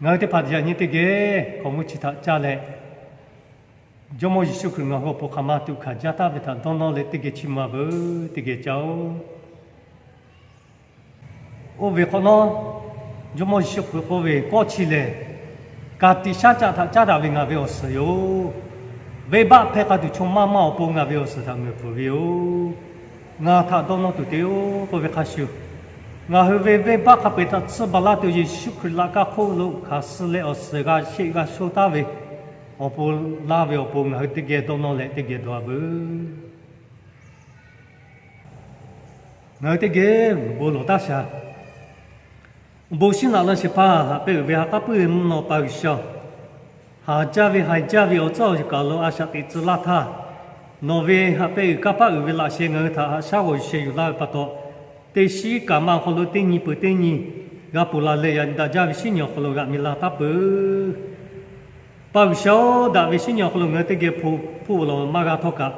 ngaˬ hui teˇ hpaˍ yaꞈ nyi teˇ geh hkaoˍmonˇ chi htaꞈ caˇ leh, Jawˇmawˇ Yeˍsuˆ Hkriꞈ ngaˬ hui awˬ pon hk'aˬ ma tuꞈ hkanˍ jaˇ taˍ ve htaꞈ dawˇ nawˇ leh teˇ geh chiˇ mvuh-a veuˬ, teˇ geh caˇ-oˆ. Oˇ ve hk'awꞈ nawˉ, Jawˇmawˇ Yeˍsuˆ Hkriꞈ k'oˆ ve, Kawˆ chi lehˬ, ka tiꞈ shaˉ caˆ htaꞈ caˉ daꞈ ve ngaˬ ve awˬ suhˍ yoˬ. Venˇbaˆ hpehˇ k'a tuˬ chaw maˇ maˇ awˬ pon ngaˬ ve awˬ suhˍ htaꞈ meuˍ pfuhˍ ve yoˬ. Ngaˬ htaꞈ dawˇ nawˇ tuˬ te-oˬ k'oˆ ve hk'a shuˍ, ngaˬ hui ve venˇbaˆ hk'a peu-eˬ htaꞈ tsuhˇ baˬ laˇ tuˬ Yeˍsuˆ Hkriꞈ laꞈ kaˇ hk'oˆ lo hk'aˬ suh leh awˬ suhˍ g'a sheˆ g'a shonˇ taˉ ve awˬ pon, laˇ ve awˬ pon ngaˬ hui teˇ geh dawˇ nawˇ leh teˇ geh dawˇ-a veuˬ. Ngaˬ hui teˇ geh bon lawˬ taˇ shaˍ. Awˬ bon shiˉ naꞈ laˇ shehˍ hpaˇ haꞈ pehˇ uiˍ ve ha k'aˉ puiˉ ve mvuhˇ naw pa G'uiˬsha, haˍ jaˇ ve haiˬ jaˇ ve awˬ tcuhˉ awˬ kaˬ lo a shaꞈ teꞈ tcuh laˇ htaˇ, nawˬ ve haꞈ pehˇ uiˍ kanˇ paˆ uiˍ ve laꞈ sheh ngaˬ hui htaꞈ haꞈ shaˉ g'awˬ yuˬ sheh yuˬ laˇ ve pa taw, teˇ shiˉ kaꞈ ma awˬ hk'aw lo teˇ nyi peuˬ teˇ nyi g'a ponˬ la leh yaꞈ nyi daꞈ jaˇ ve shinˉ nyi awˬ hk'aw lo g'aꞈ mi la taˉ peuˬ. Pa G'uiˬsha-oˬ, daꞈ ve shinˉ nyi awˬ hk'aw lo ngaˬ hui teˇ geh hpu hpu lawˬ maˇ g'a htawˇ kaꞈ,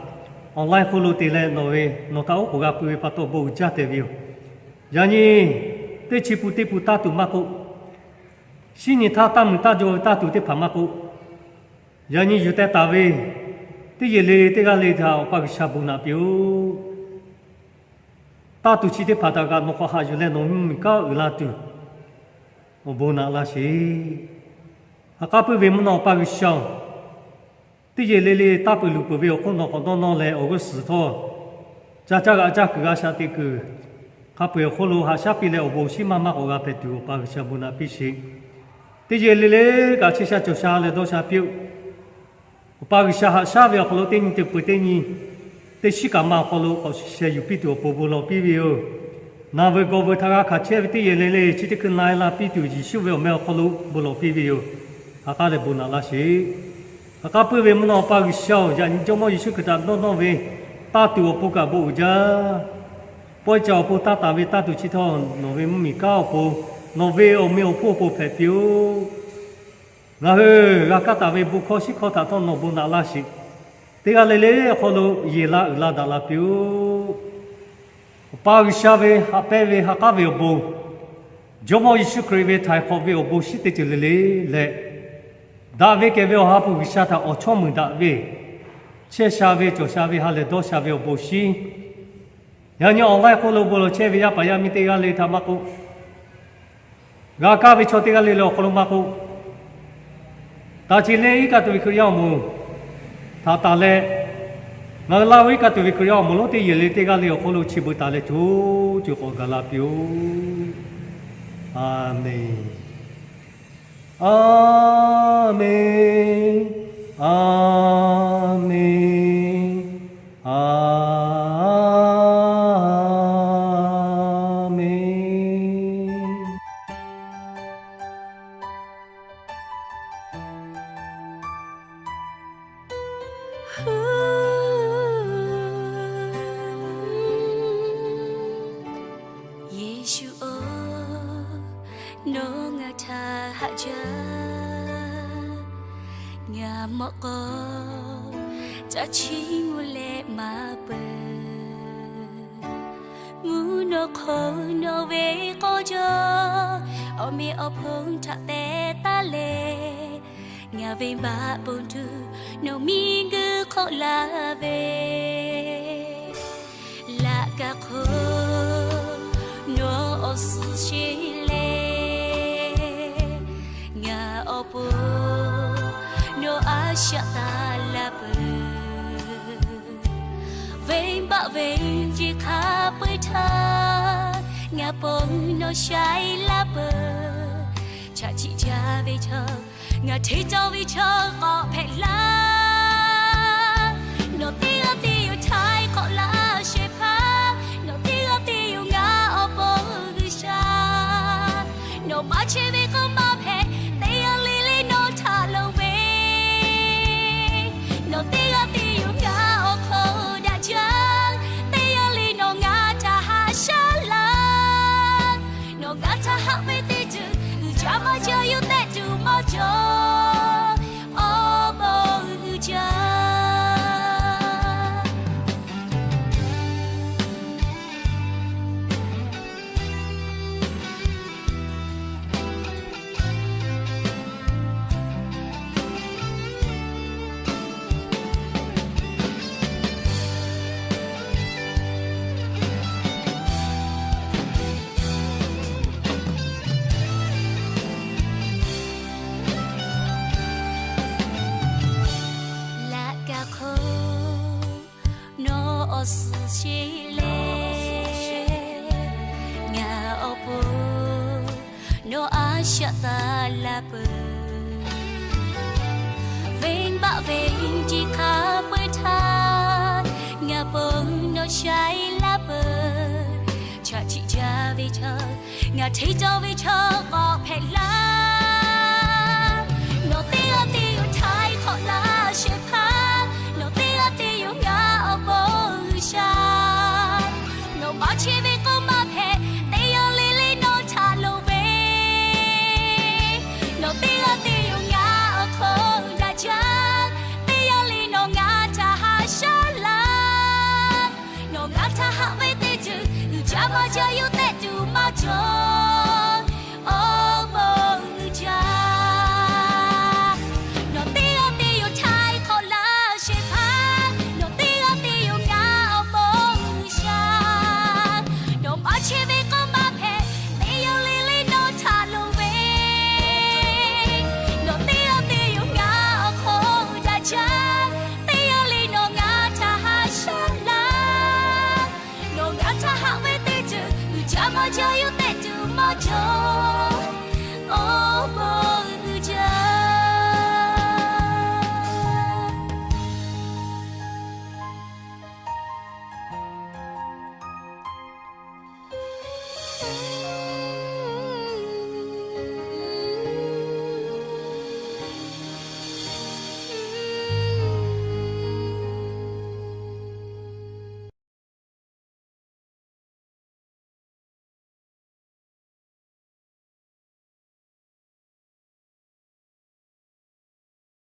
online hk'oˆ lo te leh nawˬ ve nawˬ htaꞈ oˉ k'oˍ g'a pui ve pa taw bon uiˍ jaˇ tehꞈ ve yoˬ. Yaꞈ nyi teˇ chi pun teˇ pun taˇ tuˬ maˇ k'oˆ, shinˉ nyi htaˇ taˇ mui taˇ jaw ve taˇ tuˬ teˇ hpaˍ maˇ k'oˆ, yaꞈ nyi yuˬ teh taˍ ve teˇ yehˬ le le teˇ g'aˇ le htaꞈ Awˬ pa G'uiˬsha bon naꞈ piˇ-oˆ. Taˇ tuˬ chi teˇ hpaˍ htaꞈ kaꞈ nawˬ k'awꞈ haꞈ yuˬ leh nawˬ mvuhˇmiˬ kanˉ uiˍ la tuˬ awˬ bon naꞈ laˇ sheˍ. Ha k'aˉ puiˉ ve mvuhˇ naw pa G'uiˬsha-oˬ, teˇ yehˬ le le taˇ peuˬ luˬ peuˬ ve awˬ hk'oˆ nawˬ k'awꞈ dawˇ nawˇ leh awˬ g'uˇ suhˍ htawˇ, ca caˇ g'aꞈ caˇ kuiˬ g'a shaꞈ teꞈ kuiˬ hk'a peu-eˬ awˬ hk'oˆ lo haꞈ shaˉ piˇ leh awˬ bon shiˉ maˇ maˇ k'awꞈ g'a hpehꞈ tuˬ Awˬ pa G'uiˬsha bon naꞈ piˇ sheˍ. Teˇ yehˬ le le kaꞈ chehˇ sha cawˬ sha leh dawˇ sha piˇ-oˆ. Awˬ pa G'uiˬsha haꞈ shaˉ ve awˬ hk'aw lo teˇ nyi teˇ peuˬ teˇ nyi, teˇ shiˉ kaꞈ ma awˬ hk'aw lo k'awꞈ sheh yuˬ piˇ tuˬ awˬ pon bon lawˬ piˇ ve yoˬ. Naˬ veuˬ gawˬ veuˬ htaꞈ g'a hkanˍ chehˇ ve teˇ yehˬ le le chi teˇ hkui na-e la piˇ tuˬ Yeˍsuˆ ve awˬ meh awˬ hk'aw lo bon lawˬ piˇ ve yoˬ. Ha k'aˉ leh bon naꞈ laˇ sheˍ. Ha k'aˉ puiˉ ve mvuhˇ naw pa G'uiˬsha-oˬ, yaꞈ nyi Jawˇmawˇ Yeˍsuˆ Hkriꞈ htaꞈ dawˇ nawˇ ve taˇ tuˬ awˬ pon kaꞈ bon uiˍ jaˇ. Pawehˇ ca awˬ pon taˇ taˍ ve taˇ tuˬ chi htawˇ nawˬ ve mvuhˇmiˬ kanˉ awˬ pon, nawˬ ve awˬ meh awˬ hponˇ awˬ pon hpehꞈ piˇ-oˆ. Ngaˬ hui g'a kaˇ taˍ ve bon hkawˇ shiˉ hkawˇ htaꞈ htawˇ nawˬ bon naꞈ laˇ sheˍ. Teˇ g'aˇ le le awˬ hk'aw lo yeˬ la uiˍ la daꞈ la piˇ-oˆ. Awˬ pa G'uiˬsha ve haꞈ pehnˇ ve ha k'aˉ ve awˬ bon, Jawˇmawˇ Yeˍsuˆ Hkriꞈ ve htaiˍ hk'awꞈ ve awˬ bon shiˉ teˇ ceuˬ le le leh, daꞈ ve kehˬ ve Awˬ ha hpu G'uiˬsha htaꞈ awˬ chawˇ muiˬ daꞈ ve, chehˇ sha ve cawˬ sha ve ha lehˬ dawˇ sha ve awˬ bon shiˉ, yaꞈ nyi awˬ laiˉ hk'oˆ lo bon lawˬ chehˇ ve yaˇ paˍ yaˇ miˇ teˇ g'aˇ le htaꞈ maˇ k'oˆ, g'a kaˇ ve chaw teˇ g'aˇ le le awˬ hk'aw lo maˇ k'oˆ, taˍ ceˬ leh iˉ kaˆ tuˬ ve Hkriꞈ yaˇ awˬ moˍ htaꞈ taˍ leh, ngaˬ hui laˇ ve iˉ kaˆ tuˬ ve Hkriꞈ yaˇ awˬ moˍ lonˉ teˇ yehˬ le teˇ g'aˇ le awˬ hk'oˆ lo chi beuꞈ taˍ leh co co k'awꞈ gaˬ la piˇ-oˆ. A menˬ. A menˬ. A menˬ. A menˬ. Yeˍsuˆ-oˬ, nawˬ ngaˬ htaꞈ haꞈ jaˇ. Ngaˬ mawꞈ k'aw ca chiˇ mvuh leh maˇ peuˬ. Mvuhˇ naw hk'aw nawˬ ve k'awˇ jaw, awˬ meꞈ awˬ hponˇ htaꞈ teh taˉ leh, ngaˬ ve baꞈ bon tuˬ nawˬ miˬguiˬ hk'oˆ laˇ ve. Laꞈ ka hk'oˆ nawˬ awˬ suhˍ sheˍ leh, ngaˬ awˬ pon nawˬ a shaꞈ taˍ la peuˬ. Venˇbaˆ venˇ jeˬ hk'a peu-eˬ htaˇ, ngaˬ pon nawˬ shaiˍ laˇ peuˬ. Chaꞈ chiˆ jaˇ ve chaw, ngaˬ hteˇ cawˇ ve chaw k'awꞈ hpehꞈ laˇ. Nawˬ teˇ g'aˇ te yoˬ htaiˍ hk'awꞈ laˇ shehˍ hpaˇ, nawˬ teˇ g'aˇ te yoˬ ngaˬ awˬ pon G'uiˬsha. Nawˬ maˇ chehˇ ve k'o maˇ hpehꞈ, teˇ g'aˇ le le nawˬ htaꞈ loˍ ve. Nawˬ teˇ g'aˇ te yoˬ ngaˬ awˬ hk'aw daꞈ jaˇ, teˇ g'aˇ le nawˬ ngaˬ htaꞈ haꞈ shaˉ laˇ. Nawˬ ngaˬ htaꞈ haꞈ ve teˇ ceuˬ uiˍ jaˇ maˇ jaˇ yawˇ tehꞈ tuˬ maˇ cawˬ, awˬ bon uiˍ jaˇ. Nawˬ a shaꞈ taˍ la peuˬ. Venˇbaˆ ve nyi hk'a peu-eˬ htaˇ, ngaˬ pon nawˬ shaiˍ la peuˬ. Chaꞈ chiˆ jaˇ ve chaw, ngaˬ hteˇ cawˇ ve chaw k'awꞈ hpehꞈ la